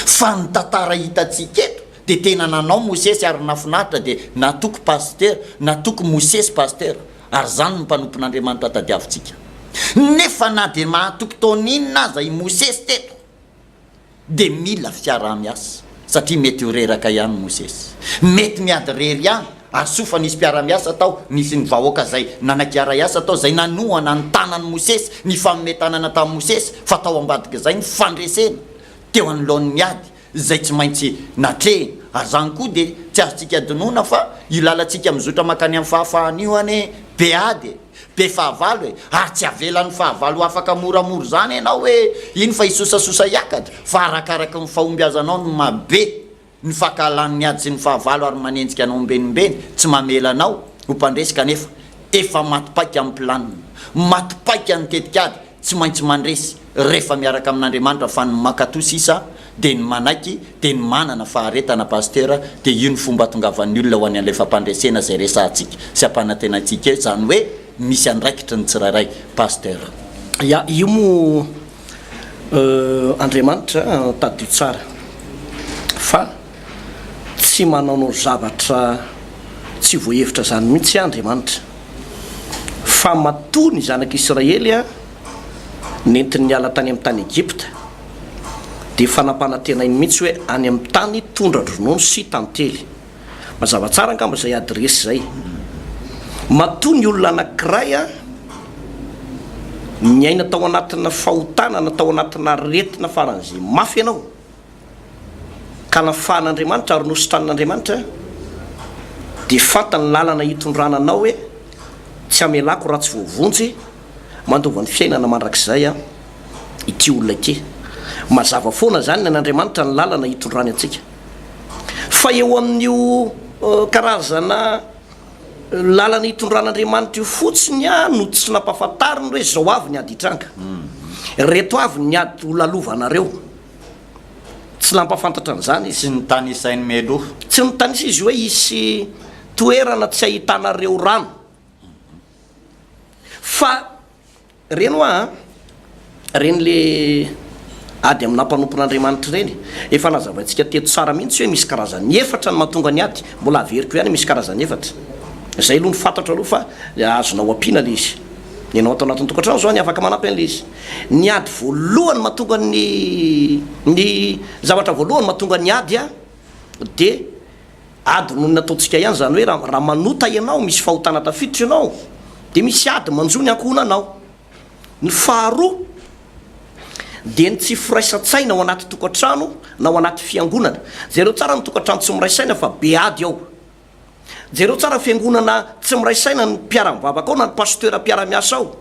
Fa ny tantara hitantsika eto dia tena nanao Mosesy ary nafinaritra dia natoky Pasitera, natoky Mosesy Pasitera ary izany no mpanompon'Andriamanitra tadiavintsika. Nefa na dia mahatoky taona inona aza i Mosesy teto. dia mila fiaraha-miasa satria mety ho reraka ihany Mosesy. Mety miady rery ihany ary soa fa nisy mpiara-miasa tao, nisy ny vahoaka izay nanaiky hiara-hiasa tao, izay nanohana ny tanan'i Mosesy, nifanome tanana tamin'i Mosesy fa tao ambadik'izay ny fandresena teo anoloan'ny ady izay tsy maintsy natrehina. Ary izany koa dia tsy azontsika adinoina fa io lalantsika mizotra mankany amin'ny fahafahana io anie be ady e! Be fahavalo e! Ary tsy avelan'ny fahavalo ho afaka moramora izany ianao hoe iny fa hisosasosa hiakatra, fa arakaraky ny fahombiazanao no maha be ny fankahalan'ny ady sy ny fahavalo ary manenjika anao ombenimbeny, tsy mamela anao ho mpandresy kanefa efa maty paika ny planina, maty paika ny tetikady, tsy maintsy mandresy rehefa miaraka amin'Andriamanitra fa ny mankato sisa dia ny manaiky dia ny manana faharetana Pasteur dia io ny fomba atongavan'ny olona ho any an'ilay fampandresena izay resahantsika sy ampanantenaintsika eo izany hoe misy andraikitry ny tsirairay Pasteur. Ya, io moa Andriamanitra tadidio tsara fa tsy manaonao zavatra tsy voahevitra izany mihitsy Andriamanitra fa matoa ny zanak'Israely nentiny niala tany amin'ny tany Egypta dia efa nampanantenainy mihitsy hoe any amin'ny tany tondra-dronono sy tantely. Mazava tsara angamba izay adiresy izay. Matoa ny olona anankiray niaina tao anatina fahotana na tao anatina aretina faran'izay mafy ianao, ka nafahan'Andriamanitra ary nositranin'Andriamanitra, dia fantany ny lalana hitondrana anao hoe tsy hamelako raha tsy voavonjy, mandova ny fiainana mandrakizay aho ity olona ity. Mazava foana izany ny an'Andriamanitra ny lalana hitondrany antsika. Fa eo amin'io karazana lalana hitondran'Andriamanitra io fotsiny aho no tsy nampahafantariny hoe izao avy ny ady hitranga. Ireto avy ny ady holalovanareo. Tsy nampahafantatra an'izany izy. Tsy notanisainy mialoha. Tsy notanisa izy hoe hisy toerana tsy ahitanareo rano. Fa reny hoa an, reny le ady amina mpanompon'Andriamanitra ireny, efa nazavaintsika teto tsara mihitsy hoe misy karazany efatra ny mahatonga ny ady, mbola averiko ihany misy karazany efatra. Zay aloha no fantatro aloha fa azonao ampiana le izy. Ianao ato anatin'ny tokantrano zao any afaka manampy an'le izy. Ny ady voalohany mahatonga ny ny zavatra voalohany mahatonga ny ady an dia Ady noho ny nataontsika ihany, izany hoe raha manota ianao, misy fahotana tafiditra ianao, dia misy ady manjo ny ankohonanao. Ny faharoa dia ny tsy firaisan-tsaina ao anaty tokantrano na ao anaty fiangonana. Jereo tsara ny tokantrano tsy miray saina fa be ady ao. Jereo tsara fiangonana tsy miray saina ny mpiara-mivavaka ao na ny pasteur mpiara-miasa ao.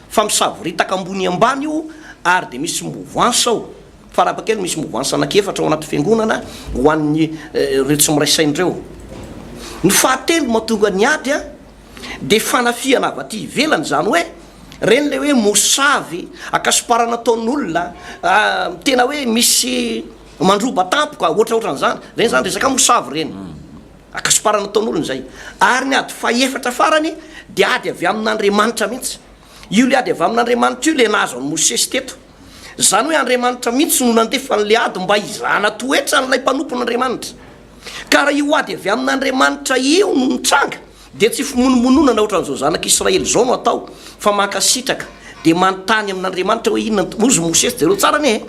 Fa misavoritaka ambony ambany io ary dia misy mouvance ao. Farafahakely misy mouvance anankiefatra ao anaty fiangonana ho an'ny ireo tsy miray saina ireo. Ny fahatelo mahatonga ny ady dia fanafihana avy aty ivelany, izany hoe ireny ilay hoe mosavy, akasiparana ataon'olona, tena hoe misy mandroba tampoka, ohatraohatran'izany. Ireny izany resaka mosavy ireny. Akasiparana ataon'olona izay. Ary ny ady fahefatra farany dia ady avy amin'Andriamanitra mihitsy. Io ilay ady avy amin'Andriamanitra io ilay nahazo an'i Mosesy teto. Izany hoe Andriamanitra mihitsy no nandefa an'ilay ady mba hizahana toetra an'ilay mpanompon'Andriamanitra. Ka raha io ady avy amin'Andriamanitra io no mitranga, dia tsy fimonomononana ohatran'izao zanak'Israely izao no atao, fa mankasitraka, dia manontany amin'Andriamanitra hoe inona no, hozy Mosesy, jereo tsara anie e!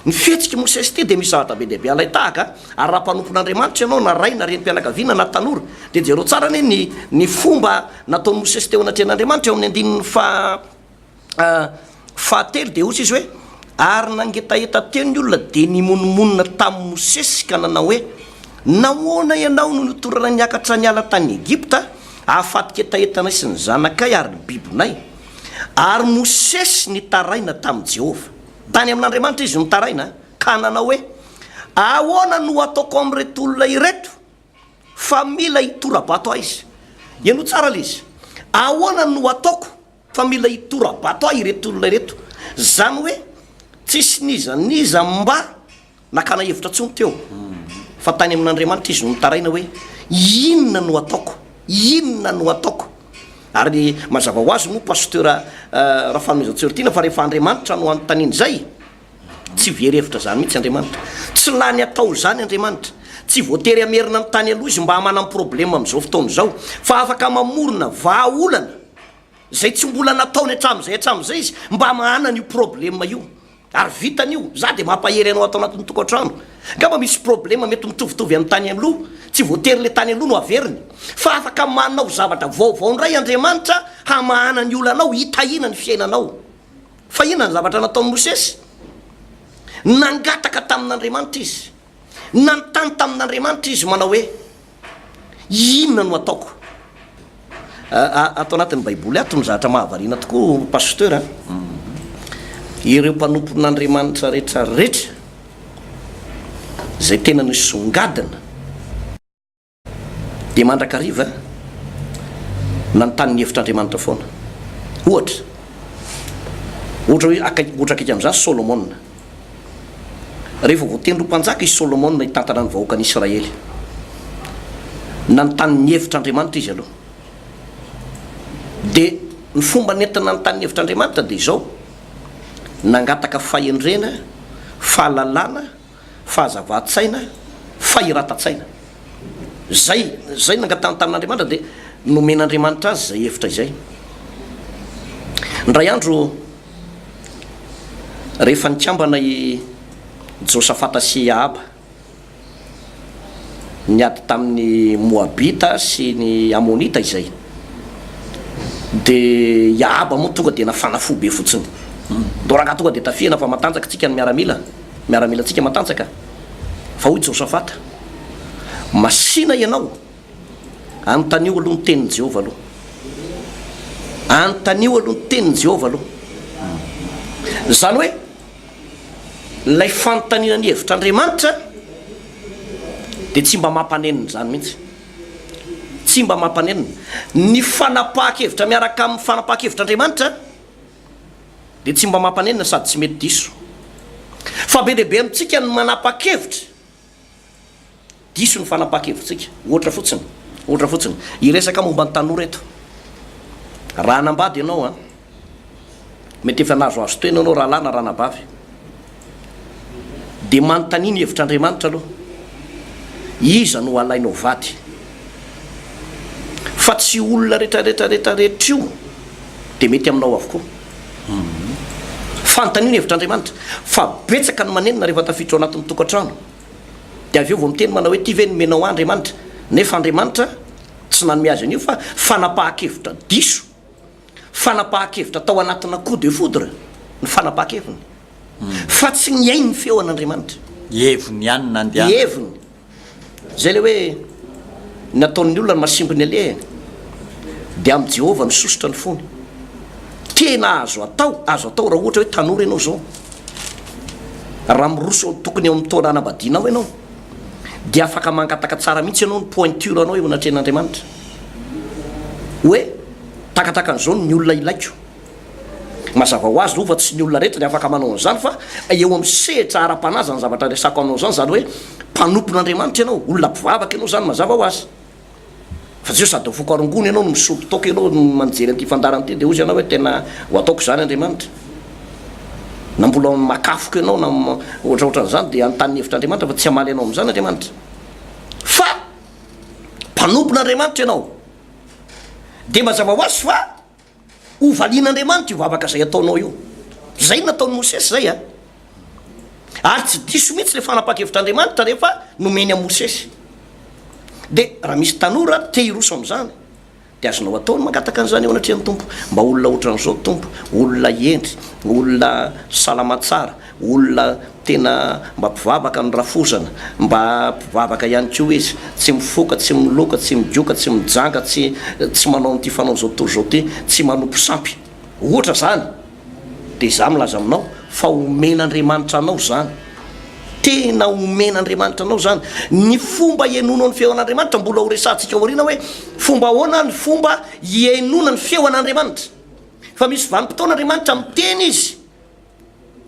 Ny fihetsik'i Mosesy ity dia misy zavatra be dia be alain-tahaka, ary raha mpanompon'Andriamanitra ianao, na ray na renim-pianakaviana na tanora, dia jereo tsara anie ny ny fomba nataon'i Mosesy teo anatrehan'Andriamanitra eo amin'ny andininy faha Fahatelo dia hoy izy hoe, Ary nangetaheta teo ny olona dia nimonomonona tamin'i Mosesy ka nanao hoe, Nahoana ianao no notorana niakatra niala tany Egypta hahafaty ketahetanay sy ny zanakay ary ny bibinay? Ary Mosesy nitaraina tamin'i Jehovah. Tany amin'Andriamanitra izy no nitaraina ka nanao hoe, Ahoana no hataoko amin'ireto olona ireto? Fa mila hitora-bato ahy izy. Henoy tsara ilay izy. Ahoana no hataoko? Fa mila hitora-bato ahy ireto olona ireto. Zany hoe tsisy n'iza n'iza mba nakana hevitra tsony teo. Fa tany amin'Andriamanitra izy no nitaraina hoe inona no ataoko? Inona no ataoko? Ary mazava ho azy moa Pasteur Rafanomezantsoa fa rehefa Andriamanitra no anontaniana izay, tsy very hevitra zany mihitsy Andriamanitra. Tsy lany atao izany Andriamanitra. Tsy voatery hamerina ny tany aloha izy mba hamana ny problema amin'izao fotoana izao. Fa afaka mamorona vahaolana. Izay tsy mbola nataony hatramin'izay hatramin'izay izy mba hamahana an'io problème io. Ary vitany io. Za dia mampahery anao ato anatin'ny tokantrano. Angamba misy problema mety mitovitovy amin'ny tany aloha, tsy voatery le tany aloha no averiny. Fa afaka manao zavatra vaovao indray Andriamanitra hamahana ny olanao, hitahiana ny fiainanao. Fa inona ny zavatra nataon'i Mosesy? Nangataka tamin'Andriamanitra izy. Nanontany tamin'Andriamanitra izy manao hoe, Inona no ataoko? Ato anatin'ny Baiboly ato ny zavatra mahavariana tokoa Pasteur a. Ireo mpanompon'Andriamanitra rehetra rehetra izay tena nisongadina dia mandrakariva nanontany ny hevitr'Andriamanitra foana. Ohatra, ohatra hoe akaiky, ohatra akaiky amin'izany Solomona. Rehefa voatendry ho mpanjaka i Solomona hitantana ny vahoakan'Israely, nanontany ny hevitr'Andriamanitra izy aloha. Dia ny fomba nentiny nanontany ny hevitr'Andriamanitra dia izao, nangataka fahendrena, fahalalana, fahazavan-tsaina, fahiratan-tsaina. Izay, izay nangatahany tamin'Andriamanitra dia nomen'Andriamanitra azy izay hevitra izay. Indray andro, rehefa nikambana i Josafata sy i Ahaba, niady tamin'ny Moabita sy ny Amonita izay, dia i Ahaba moa tonga dia nafana fo be fotsiny. Ndao rangahy tonga dia tafihana fa matanjaka tsika ny miaramila, miaramilantsika matanjaka. Fa hoy Josafata, Masìna ianao, anontanio aloha ny tenin'i Jehovah aloha. Anontanio aloha ny tenin'i Jehovah aloha. Izany hoe, ilay fanontaniana ny hevitr'Andriamanitra dia tsy mba mampanenina izany mihitsy. Tsy mba mampanenina. Ny fanapahan-kevitra miaraka amin'ny fanapahan-kevitr'Andriamanitra dia tsy mba mampanenina sady tsy mety diso. Fa be dia be amintsika ny manapa-kevitra, diso ny fanapahan-kevitsika. Ohatra fotsiny, ohatra fotsiny, hiresaka momba ny tanora eto. Raha hanambady ianao an, mety efa nahazoazo tena ianao rahalahy na ranabavy, dia manontania ny hevitr'Andriamanitra aloha, iza no halainao vady? Fa tsy olona rehetra rehetra rehetra rehetra io dia mety aminao avokoa. Fanontaniana hevitr'Andriamanitra. Fa betsaka ny manenina rehefa tafiditra ao anatin'ny tokantrano. Dia avy eo vao miteny manao hoe ity ve nomenao ahy Andriamanitra? Nefa Andriamanitra tsy nanome azy an'io fa fanapahan-kevitra diso, fanapahan-kevitra tao anatina coup de foudre ny fanapahan-keviny. Fa tsy nihaino ny feon'Andriamanitra. Heviny ihany no nandehanany. Heviny. Izay ilay hoe ny ataon'ny olona no mahasimba ny alehany, dia amin'i Jehovah no sosotra ny fony. Tena azo atao, azo atao raha ohatra hoe tanora ianao izao. Raha miroso tokony eo amin'ny taona hanambadianao ianao, dia afaka mangataka tsara mihitsy ianao ny pointure anao eo anatrehan'Andriamanitra. Hoe takataka an'izao ny olona ilaiko. Mazava ho azy aloha fa tsy ny olona rehetra ny afaka manao an'izany fa eo amin'ny sehatra ara-panahy izany zavatra resako aminao izany, izany hoe mpanompon'Andriamanitra ianao, olona mpivavaka ianao izany mazava ho azy. Fa tsy hoe sady mifoka rongony ianao no misotro toaka ianao no manjery an'ity fandaharana ity dia hozy ianao hoe tena ho ataoko izany Andriamanitra. Na mbola makafoka ianao na ohatraohatran'izany dia hanontany ny hevitr'Andriamanitra fa tsy hamaly anao amin'izany Andriamanitra. Fa mpanompon'Andriamanitra ianao dia mazava ho azy fa Ho valian'Andriamanitra io vavaka izay ataonao io. Izay no nataon'i Mosesy izay a. Ary tsy diso mihitsy ilay fanapahan-kevitr'Andriamanitra rehefa nomeny an'i Mosesy. Dia raha misy tanora te hiroso amin'izany, dia azonao atao ny mangataka an'izany eo anatrehan'ny Tompo. Mba olona ohatran'izao Tompo, olona hendry, olona salama tsara, Olona tena mba mpivavaka ny rafozana, mba mpivavaka ihany koa izy, tsy mifoka, tsy miloka, tsy migoka, tsy mijanga, tsy tsy manao an'ity fanaon'izao tontolo izao ity, tsy manompo sampy. Ohatra izany, dia izaho milaza aminao fa omen'Andriamanitra anao izany. Tena omen'Andriamanitra anao izany. Ny fomba hihainoanao ny feon'Andriamanitra, mbola horesahantsika aoriana hoe fomba ahoana ny fomba hihainoana ny feon'Andriamanitra. Fa misy vanim-potoana Andriamanitra miteny Izy.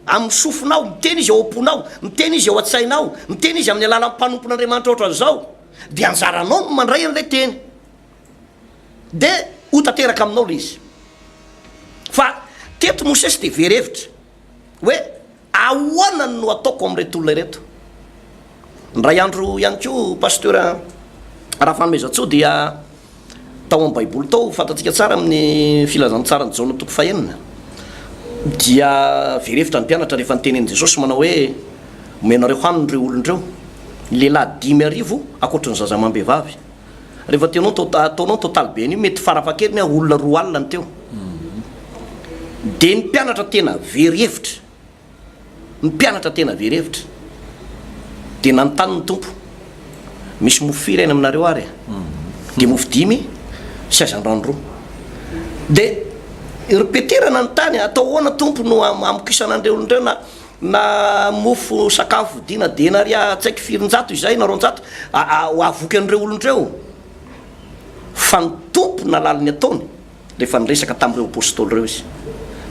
Amin'ny sofinao, miteny Izy ao am-ponao, miteny Izy ao an-tsainao, miteny Izy amin'ny alalan'ny mpanompon'Andriamanitra ohatran'izao, dia anjaranao ny mandray an'ilay teny. Dia ho tanteraka aminao ilay izy. Fa teto Mosesy dia very hevitra hoe ahoana no ataoko amin'ireto olona ireto. Indray andro ihany koa Pasteur Rafanomezantsoa dia Tao amin'ny Baiboly tao, fantatsika tsara amin'ny Filazantsaran'i Jaona toko fahenina. Dia very hevitra ny mpianatra rehefa nitenenin'i Jesosy manao hoe, Omenareo hanina ireo olona ireo. Lehilahy 5000 ankoatry ny zaza amam-behivavy. Rehefa ataonao tota, ataonao ny totaly be an'io, mety farafahakeliny a olona 20 ny teo. Dia ny mpianatra tena very hevitra. Ny mpianatra tena very hevitra. Dia nanontany ny Tompo, Misy mofo firy any aminareo ary e? Dia mofo dimy sy hazandrano roa. Dia ry Petera nanontany, Atao ahoana Tompo no hamokisana an'ireo olona ireo na na mofo sakafo vidiana denaria tsy haiko firinjato izay na 200 hahavoky an'ireo olona ireo? Fa ny Tompo nahalala ny ataony. Rehefa niresaka tamin'ireo apostoly ireo izy,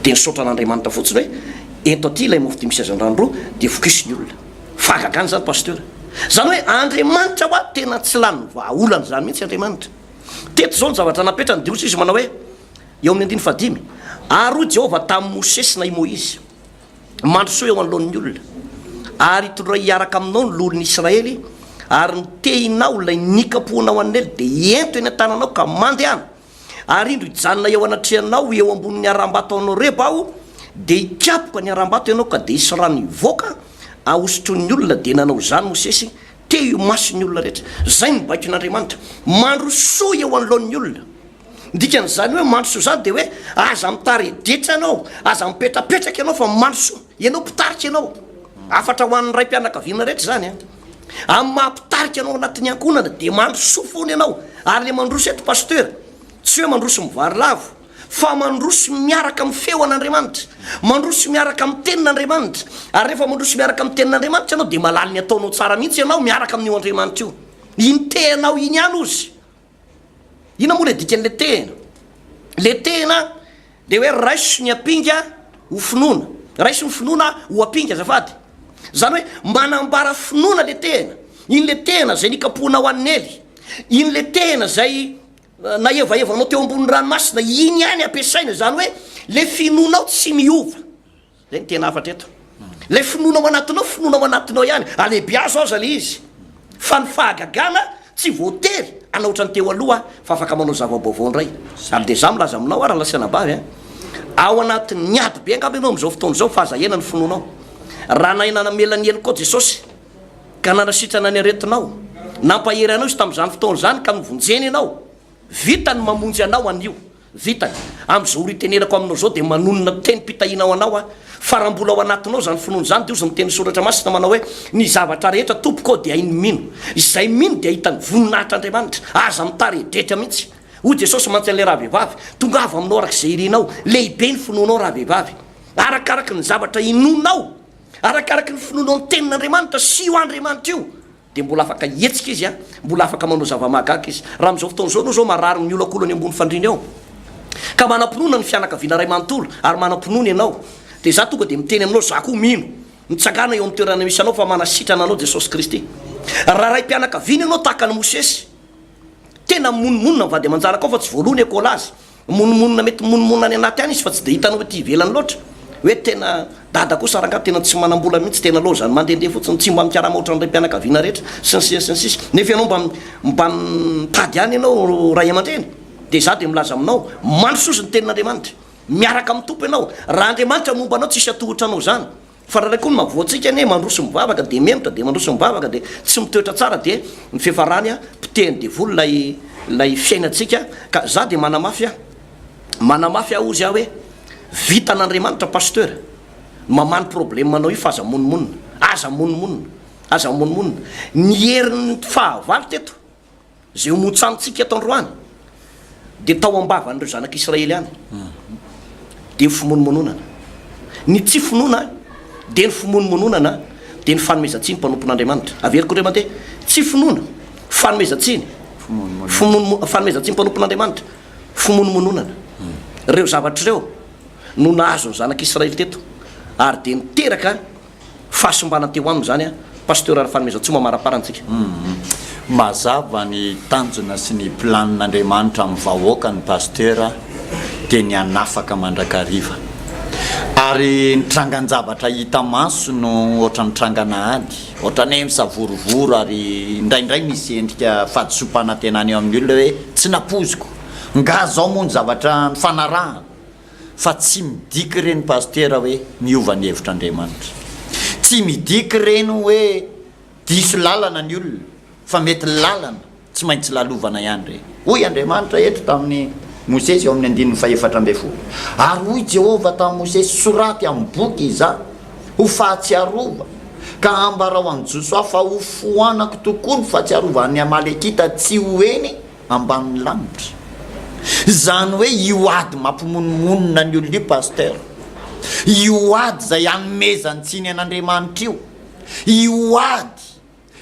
dia nisaotra an'Andriamanitra fotsiny hoe, Ento aty ilay mofo dimy sy hazandrano roa, dia vokiso ny olona. Fahagagana izany, Pasteur. Izany hoe Andriamanitra hoa tena tsy lany vahaolana izany mihitsy Andriamanitra. Teto izao ny zavatra napetrany, dia hoy izy manao hoe, eo amin'ny andininy fahadimy, Ary hoy Jehovah tamin'i Mosesy na i Moizy, Mandrosoa eo anoloan'ny olona, ary itondray hiaraka aminao ny loholon'ny Israely, ary ny tehinao ilay nikapohanao an'i Nely dia ento eny an-tananao ka mandehana. Ary indro hijanona eo anatrehanao eo ambonin'ny harambato ao Horeba Aho, dia hikapoka ny harambato ianao ka dia hisy rano hivoaka hosotroin'ny olona. Dia nanao izany Mosesy teo imason'ny olona rehetra. Izay no baikon'Andriamanitra. Mandrosoa eo anoloan'ny olona. Ny dikan'izany hoe mandrosoa izany dia hoe aza mitaredretra ianao, aza mipetrapetraka ianao fa mandrosoa. Ianao mpitarika ianao. Hafatra ho an'ny raim-pianakaviana rehetra izany an. Amin'ny maha mpitarika anao anatin'ny ankohonana dia mandrosoa foana ianao. Ary ilay mandroso eto Pasteur, tsy hoe mandroso mivarilavo, fa mandroso miaraka amin'ny feo an'Andriamanitra, mandroso miaraka amin'ny tenin'Andriamanitra. Ary rehefa mandroso miaraka amin'ny tenin'Andriamanitra ianao dia mahalala ny ataonao tsara mihitsy ianao miaraka amin'io Andriamanitra io. Iny tehinao iny ihany ozy. Inona moa ilay dikan'ilay tehina? Ilay tehina dia hoe raiso ny ampinga ho finoana. Raiso ny finoana ho ampinga azafady. Izany hoe manambara finoana ilay tehina. Iny ilay tehina izay nikapohanao an'i Nely. Iny ilay tehina izay nahevahevanao teo ambonin'ny ranomasina. Iny ihany ampiasaina. Izany hoe ilay finoanao tsy miova. Zay no tena hafatra eto. Ilay finoana ao anatinao, finoana ao anatinao ihany. Alehibiazo aza ilay izy. Fa ny fahagagana tsy voatery hanao ohatran'ny teo aloha fa afaka manao zava-baovao indray. Ary dia izaho milaza aminao ary rahalahy sy anabavy a, ao anatin'ny ady be angamba ianao amin'izao fotoana izao fa aza ahena ny finoanao. Raha nahay namela ny helokao Jesosy ka nanasitrana ny aretinao, nampahery anao Izy tamin'izany fotoana izany ka novonjeny ianao, vitany ny mamonjy anao anio. Vitany. Amin'izao ora itenenako aminao izao dia manonona tenim-pitahiana ho anao aho, fa raha mbola ao anatinao izany finoana izany dia hozy ny tenin'ny Soratra Masina manao hoe, Ny zavatra rehetra tompoko ô dia hain'ny mino. Izay mino dia hahita ny voninahitr'Andriamanitra. Aza mitaredretra mihitsy. Hoy Jesosy mantsy an'ilay rahavehivavy, Tongava aminao araka izay irinao. Lehibe ny finoanao rahavehivavy. Arakaraky ny zavatra inoanao, arakaraky ny finoanao ny tenin'Andriamanitra sy io Andriamanitra io, Dia mbola afaka hihetsika izy an, mbola afaka manao zava-mahagaga izy. Raha amin'izao fotoana izao ianao izao marary miolakolana eo ambony fandriana eo, ka manam-pinoana ny fianakaviana iray manontolo, ary manam-pinoana ianao, dia izaho tonga dia miteny aminao, izaho koa mino, mitsangàna eo amin'ny toerana misy anao fa manasitrana anao Jesosy Kristy. Raha raim-pianakaviana ianao tahaka an'i Mosesy, tena mimonomonona ny vady aman-janakao fa tsy voaloa ny ekolazy, Mimonomonona mety mimonomonona any anaty any izy fa tsy dia hitanao ety ivelany loatra hoe tena dada kosa rangaha tena tsy manambola mihitsy tena lozany mandehandeha fotsiny tsy mba mikarama ohatran'ny raim-pianakaviana rehetra sy ny sisa sy ny sisa nefa ianao mba mba mitady ihany ianao ray aman-dreny dia izaho dia milaza aminao mandrosozy ny tenin'Andriamanitra miaraka amin'ny Tompo ianao raha Andriamanitra momba anao tsisy atohotra anao izany Fa raha koa ny mahavoa antsika anie mandroso mivavaka dia mihemotra dia mandroso mivavaka dia tsy mitoetra tsara dia ny fiafarany a potehin'ny devoly ilay ilay fiainantsika ka za dia manamafy aho manamafy aho ozy aho hoe vitan'Andriamanitra pasteur ny mamaha ny problème anao io fa aza monomonona aza monomonona aza monomonona ny herin'ny fahavalo teto Izay ho motsanintsika eto androany dia tao am-bavan'ireo zanak'Israely ihany, dia ny fimonomononana. Ny tsy finoana dia ny fimonomononana, dia ny fanomezan-tsiny mpanompon'Andriamanitra. Averiko indray mandeha, tsy finoana, fanomezan-tsiny, fimonomo-, fanomezan-tsiny mpanompon'Andriamanitra, fimonomononana. Ireo zavatra ireo no nahazo ny zanak'Israely teto, ary dia niteraka Fahasimbana teo aminy izany an! Pasteur Rafanomezantsoa mamaraparana antsika. Humm. Mazava ny tanjona sy ny planin'Andriamanitra amin'ny vahoakany Pasteur dia ny hanafaka mandrakariva. Ary ny trangan-javatra hita maso no ohatran'ny trangana ady, ohatran'ny hoe misavorovoro ary indraindray misy endrika fahadisoam-panantenana eo amin'ny olona hoe tsy nampoiziko, nga zao moa ny zavatra nifanarahana? Fa tsy midika ireny Pasitera hoe miova ny hevitr'Andriamanitra. Tsy midika ireny hoe diso lalana ny olona fa mety lalana tsy maintsy lalovana ihany ireny. Hoy Andriamanitra eto tamin'i Mosesy eo amin'ny andininy fahefatra ambin'ny folo, Ary hoy Jehovah tamin'i Mosesy, Soraty amin'ny boky izany ho fahatsiarovana, ka ambarao amin'i Josoa fa hofoanako tokoa ny fahatsiarovan'ny Amalekita tsy ho eny ambanin'ny lanitra. Izany hoe io ady mampimonomonona ny olona io Pasteur, io ady izay anomezany tsiny an'Andriamanitra io, io ady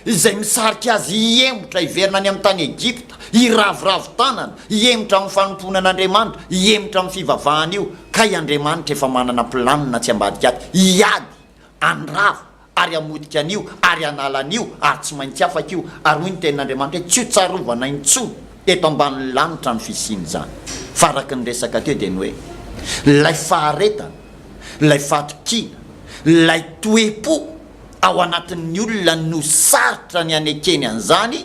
izay misarika azy hihemotra hiverina any amin'ny tany Egypta, hiraviravy tanana, hihemotra amin'ny fanompoana an'Andriamanitra, hihemotra amin'ny fivavahana io, kay Andriamanitra efa manana planina tsy ambadika aty, hiady, handrava, ary hamotika an'io, ary hanala an'io, ary tsy maintsy afaka io, ary hoy ny tenin'Andriamanitra hoe tsy ho tsarovana intsony eto ambanin'ny lanitra ny fisian'izany. Fa araka ny resaka teo dia ny hoe, ilay faharetana, ilay fahatokiana, ilay toe-po ao anatin'ny olona no sarotra ny hanekeny an'izany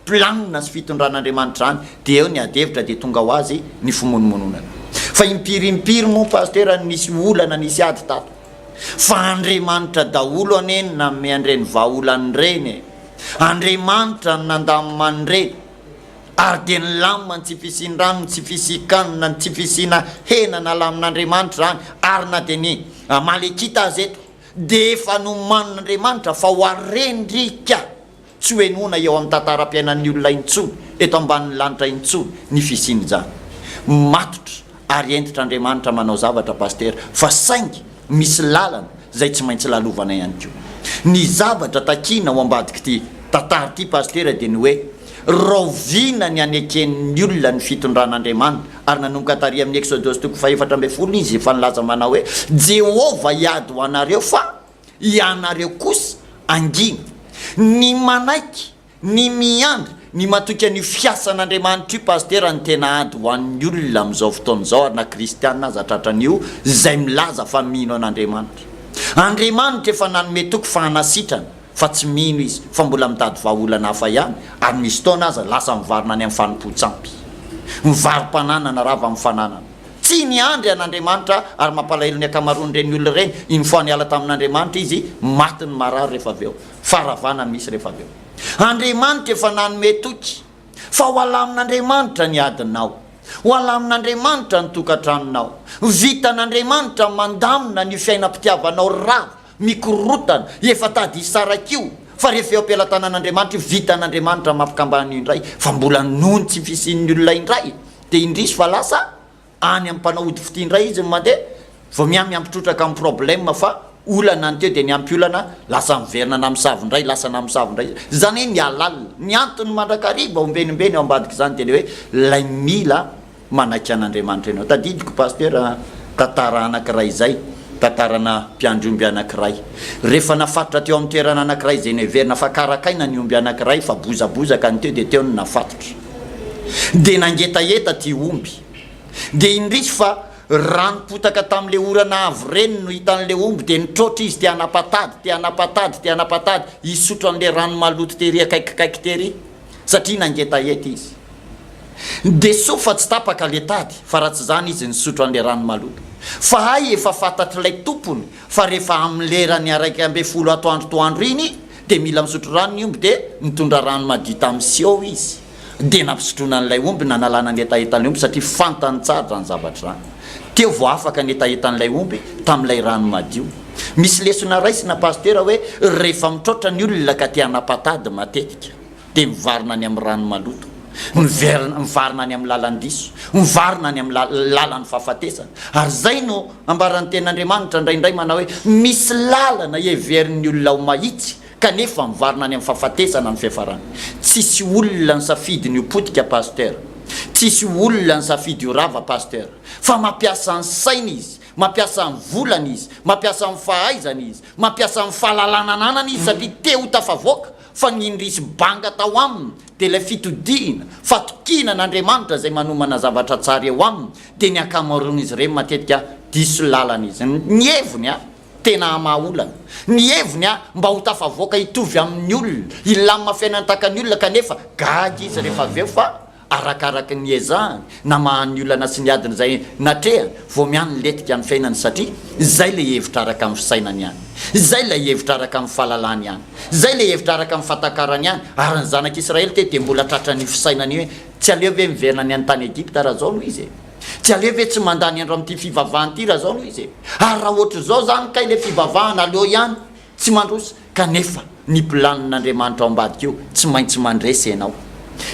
planina sy fitondran'Andriamanitra izany, dia eo ny ady hevitra dia tonga ho azy ny fimonomononana. Fa impiry impiry moa Pasitera no nisy olana nisy ady tato. Fa Andriamanitra daholo anie no nanome an'ireny vahaolana ireny e! Andriamanitra no nandamina an'ireny. Ary dia nilamina ny tsy fisian-drano, ny tsy fisian-kanina, ny tsy fisiana hena nalamin'Andriamanitra izany, ary na dia ny Amalekita aza eto dia efa nomanin'Andriamanitra fa ho arendrika tsy ho henoina eo amin'ny tantaram-piainan'ny olona intsony eto ambanin'ny lanitra intsony ny fisian'izany. Matotra ary hentitra Andriamanitra manao zavatra Pasitera fa saingy misy lalana izay tsy maintsy lalovana ihany koa. Ny zavatra takiana ao ambadik'ity tantara ity Pasitera dia ny hoe raoviana ny haneken'ny olona ny fitondran'Andriamanitra ary nanomboka tary amin'ny Eksodosy toko faha-14 izy efa nilaza manao hoe Jehovah hiady ho anareo fa ianareo kosa hangina. Ny manaiky, ny miandry, ny matoky an'io fiasan'Andriamanitra io Pasitera no tena ady ho an'ny olona amin'izao fotoana izao ary na kristiana aza tratran'io izay milaza fa mino an'Andriamanitra. Andriamanitra efa nanome toky fa hanasitrana fa tsy mino izy fa mbola mitady vahaolana hafa ihany ary misy fotoana aza lasa mivarina any amin'ny fanompoan-tsampy. Mivaro-pananana rava amin'ny fananana. Tsy niandry an'Andriamanitra ary mampalahelo ny ankamaroan'ireny olona ireny, une fois niala tamin'Andriamanitra izy, maty ny marary rehefa avy eo. Faharavana no misy rehefa avy eo. Andriamanitra efa nanome toky fa ho alamin'Andriamanitra ny adinao, ho alamin'Andriamanitra ny tokantranonao, vitan'Andriamanitra ny mandamina an'io fiainam-pitiavanao rava, mikorotana, efa tady hisaraka io, fa rehefa eo am-pelatanan'Andriamanitra io, vitan'Andriamanitra ny mampikambana an'io indray, fa mbola noho ny tsy fisian'ny olona indray, Dia indrisy fa lasa any amin'ny mpanao ody fitia indray izy no mandeha, vao miha miampy trotraka amin'ny problème fa olana ny teo dia niampy olana, lasa miverina namosavy indray, lasa namosavy indray, izany hoe mihalalina. Ny antony mandrakariva ombenimbeny ao ambadik'izany dia ilay hoe ilay mila manaiky an'Andriamanitra ianao. Tadidiko Pasteur tantara anankiray izay, tantarana mpiandry omby anankiray. Rehefa nafatotra teo amin'ny toerana anankiray izay noheverina fa karakaina ny omby anankiray fa bozabozaka ny teo dia teo no nafatotra. Dia nangetaheta ity omby. Dia indrisy fa ranom-potaka tamin'ilay orana avo ireny no hitan'ilay omby dia nitroatra izy te hanapa-tady, te hanapa-tady, te hanapa-tady hisotro an'ilay rano maloto tery akaikikaiky tery satria nangetaheta izy. Dia soa fa tsy tapaka ilay tady fa raha tsy izany izy nisotro an'ilay rano maloto. Fa hay efa fantatr'ilay tompony fa rehefa amin'ny leran'ny 11 atoandro toandro iny dia mila misotro rano ny omby dia nitondra rano madio tamin'ny siô izy dia nampisotroina an'ilay omby nanalana ny hetahetan'ilay omby satria fantany tsara izany zavatra izany. Teo vao afaka ny hetahetan'ilay omby tamin'ilay rano madio. Misy lesona raisina Pasitera hoe rehefa mitroatra ny olona ka te hanapa-tady matetika. dia mivarina any amin'ny rano maloto, miverina, mivarina any amin'ny lalan-diso, mivarina any amin'ny lalan'ny fahafatesana. Ary izay no ambaran'ny Tenin'Andriamanitra indraindray manao hoe, misy lalana heverin'ny olona ho mahitsy, kanefa mivarina any amin'ny fahafatesana ny fiafarany. Tsisy olona nisafidy ny ho potika Pasteur, tsisy olona nisafidy ho rava Pasteur, fa mampiasa ny sainy izy, mampiasa ny volany izy, mampiasa ny fahaizany izy, mampiasa ny fahalalana ananany izy satria te ho tafavoaka, Fa ny indrisy banga tao aminy dia ilay fitodihina, fatokiana an'Andriamanitra izay manomana zavatra tsara eo aminy, dia ny ankamaroan'izy ireny matetika diso lalana izy. Ny heviny a, tena hamaha olana. Ny heviny a, mba ho tafavoaka hitovy amin'ny olona, hilamina fiainana tahaka ny olona kanefa gaga izy rehefa avy eo fa. Arakaraka ny niezahany namaha ny olana sy ny adiny izay natrehany vao miha nilentika ny fiainany satria izay ilay hevitra araka ny fisainany ihany, izay ilay hevitra araka ny fahalalany ihany, izay ilay hevitra araka ny fahatakarany ihany, ary ny zanak'Israely teto dia mbola tratran'io fisainana io hoe tsy aleo ve miverina any an-tany Egypta raha izao no izy e? Tsy aleo ve tsy mandany andro amin'ity fivavahana ity raha izao no izy e? Ary raha ohatr'izao izany kay ilay fivavahana aleo ihany Tsy mandroso, kanefa ny planin'Andriamanitra ao ambadika io, tsy maintsy mandresy ianao.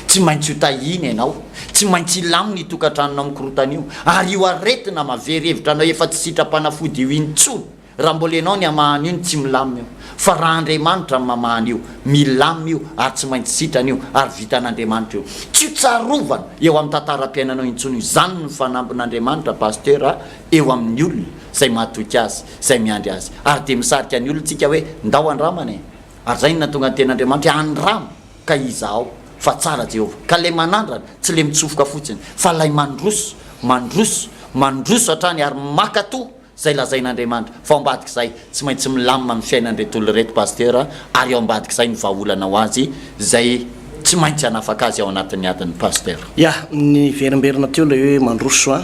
Tsy maintsy ho tahiana ianao. Tsy maintsy hilamina io tokantranonao mikorontana io. Ary io aretina mahavery hevitra anao efa tsy sitram-panafody io intsony, raha mbola ianao ny hamaha an'io no tsy milamina io. Fa raha Andriamanitra no mamaha an'io, milamina io ary tsy maintsy sitrana io ary vitan'Andriamanitra io. Tsy ho tsarovana eo amin'ny tantaram-piainanao intsony io. Izany no fanambin'Andriamanitra Pasteur a, eo amin'ny olona izay mahatoky Azy. izay miandry azy. Ary dia misarika ny olona tsika hoe ndao andramana e! Ary izay no nahatonga ny tenin'Andriamanitra hoe andramo ka izahao fa tsara Jehovah. Ka ilay manandrana tsy ilay mitsofoka fotsiny fa ilay mandroso, mandroso, mandroso hatrany ary makato izay lazain'Andriamanitra. Fa ao ambadik'izay tsy maintsy milamina ny fiainan'ireto olona ireto Pasteur a, ary ao ambadik'izay ny vahaolana ho azy izay tsy maintsy hanafaka azy ao anatin'ny adiny Pasteur. Ya, niverimberina teo ilay hoe mandroso an.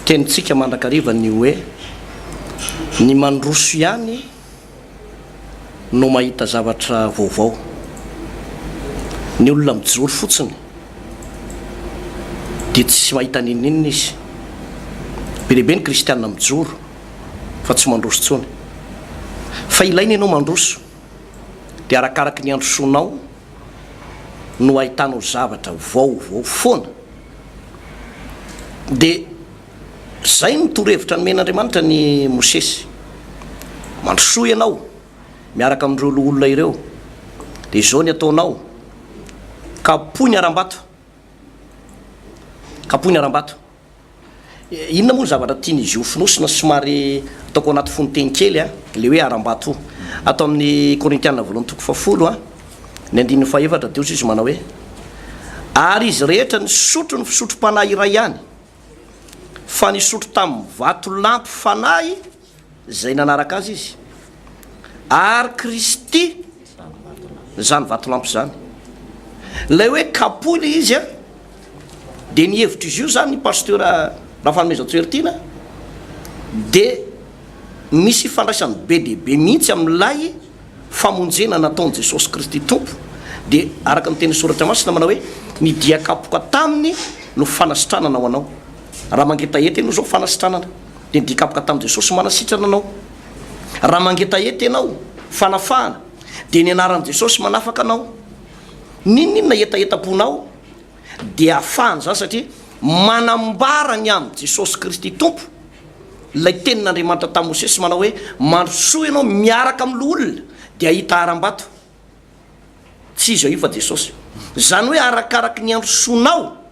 Tenintsika mandrakariva ny hoe ny mandroso ihany no mahita zavatra vaovao. Ny olona mijoro fotsiny dia tsy mahita n'inon'inona izy. Be dia be ny kristiana mijoro fa tsy mandroso intsony. Fa ilaina ianao mandroso dia arakaraky ny androsoanao no ahitanao zavatra vaovao foana. Dia izay no torohevitra nomen'Andriamanitra an'i Mosesy, Mandrosoa ianao miaraka amin'ireo loholona ireo, dia izao ny ataonao, kapohy ny harambato, kapohy ny harambato. Inona moa ny zavatra tian'izy io fonosina somary ataoko anaty fononteny kely a, ilay hoe harambato. Ato amin'ny Korintiana voalohany toko fahafolo a, ny andininy fahefatra dia hoy izy manao hoe, Ary izy rehetra nisotro ny fisotrom-panahy iray ihany, fa nisotro tamin'ny vatolampy fanahy izay nanaraka azy izy, ary Kristy izany vatolampy izany. Ilay hoe kapohy ilay izy an, dia ny hevitr'izy io izany Pasteur Rafanomezantsoa Heritiana dia misy ifandraisany be dia be mihitsy amin'ilay famonjena nataon'i Jesosy Kristy Tompo, dia araka ny tenin'ny Soratra Masina manao hoe ny dia kapoka taminy no fanasitranana ho anao. Raha mangetaheta ianao izao fanasitranana. Dia ny dikapoka tamin'i Jesosy manasitrana anao. Raha mangetaheta ianao, fanafahana, dia ny anaran'i Jesosy manafaka anao. N'inon'inona hetahetam-ponao dia afahana izany satria manambara ny amin'i Jesosy Kristy Tompo ilay tenin'Andriamanitra tamin'i Mosesy manao hoe mandrosoa ianao miaraka amin'ny loholona dia hahita harambato. Tsy iza io fa Jesosy. Izany hoe arakaraky ny androsoanao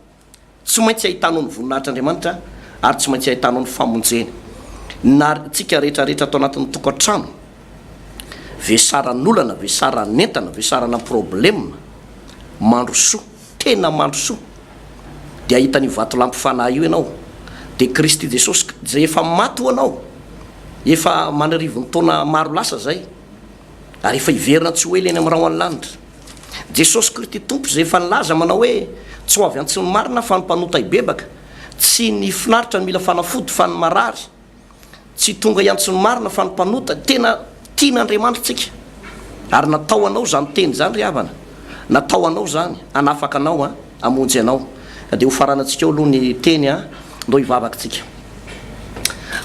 Tsy maintsy ahitanao ny voninahitr'Andriamanitra ary tsy maintsy ahitanao ny famonjeny. Na tsika rehetra rehetra ato anatin'ny tokantrano, vesaran'olana, vesaran'entana, vesarana problème, mandrosoa, tena mandrosoa, dia hahita an'io vatolampy fanahy io ianao, dia Kristy Jesosy izay efa maty ho anao, efa aman'arivony taona maro lasa izay, ary efa hiverina tsy ho ela eny amin'ny rahon'ny lanitra. Jesosy Krity Tompo izay efa nilaza manao hoe, Tsy ho avy antsy ny marina fa ny mpanota hibebaka, tsy ny finaritra no mila fanafody fa ny marary, tsy tonga hiantso ny marina fa ny mpanota. Tena tian'Andriamanitra tsika ary natao anao izany teny izany ry havana, natao anao izany hanafaka anao an, hamonjy anao. Ka dia ho faranantsika eo aloha ny teny an, ndao hivavaka tsika.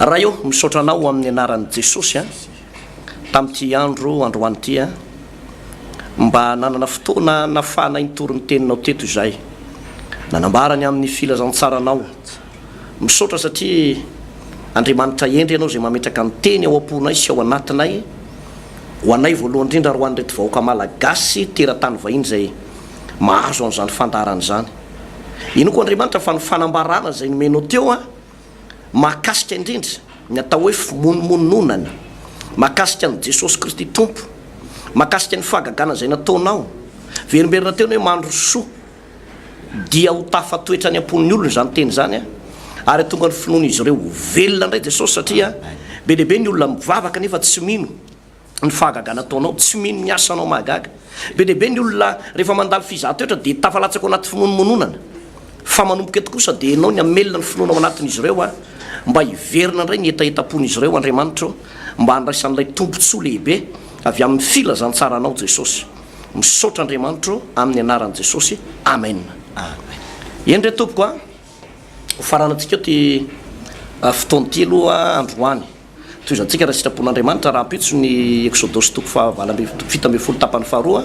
Ray ô, misaotra anao amin'ny anaran'i Jesosy an. Tamin'ity andro androany ity, mba nanana fotoana nafahanay nitory ny teninao teto izahay, nanambara ny amin'ny filazantsaranao. Misaotra satria Andriamanitra hendry ianao izay mametraka ny teny ao am-ponay sy ao anatinay, ho anay voalohany indrindra ary ho an'ireto vahoaka malagasy teratany vahiny izay mahazo an'izany fandaharana izany. Inoako Andriamanitra fa ny fanambarana izay nomenao teo Mahakasika indrindra ny atao hoe fimonomononana, mahakasika an'i Jesosy Kristy Tompo, mahakasika ny fahagagana izay nataonao. Verimberina teo ny hoe mandrosoa dia ho tafatoetra any am-pon'ny olona izany teny izany ary hahatonga ny finoan'izy ireo ho velona indray Jesosy satria be dia be ny olona mivavaka nefa tsy mino. ny fahagagana ataonao, tsy mino ny asanao mahagaga. Be dia be ny olona rehefa mandalo fizahan-toetra dia tafalatsaka ao anaty fimonomononana. Fa manomboka eto kosa dia ianao ny hamelona ny finoana ao anatin'izy ireo an, mba hiverina indray ny hetahetam-pon'izy ireo Andriamanitra o, mba handraisan'ilay tombontsoa lehibe avy amin'ny filazantsaranao Jesosy. Misaotra Andriamanitra o, amin'ny anaran'i Jesosy, Amen. Amen. Eny re tompoko a, ho faranantsika eo ity fotoana ity aloha androany. Tohizantsika raha sitrapon'Andriamanitra rahampitso ny Eksodosy toko faha 17 tapany faharoa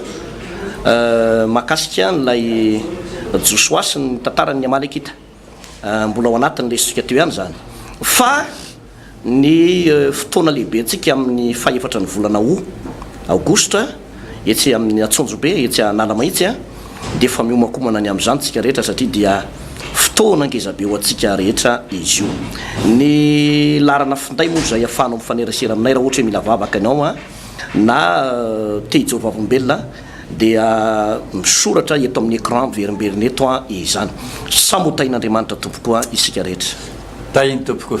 mahakasika an'ilay Josoa sy ny tantaran'ny Amalekita. Mbola ao anatin'ny lesotsika teo ihany izany. Fa ny fotoana lehibe antsika amin'ny fahefatra ny volana Août, Aogositra, etsy amin'ny Antsonjombe, etsy Analamahitsy, dia efa miomankomana ny amin'izany isika rehetra satria dia fotoana ngezabe ho antsika rehetra izy io. Ny laharana finday moa izay ahafahanao mifanerasera aminay raha ohatra hoe mila vavaka ianao na te hijoro vavolombelona dia misoratra eto amin'ny écran miverimberina eto izany. Samy ho tahin'Andriamanitra tompoko isika rehetra. Tahiny tompoko.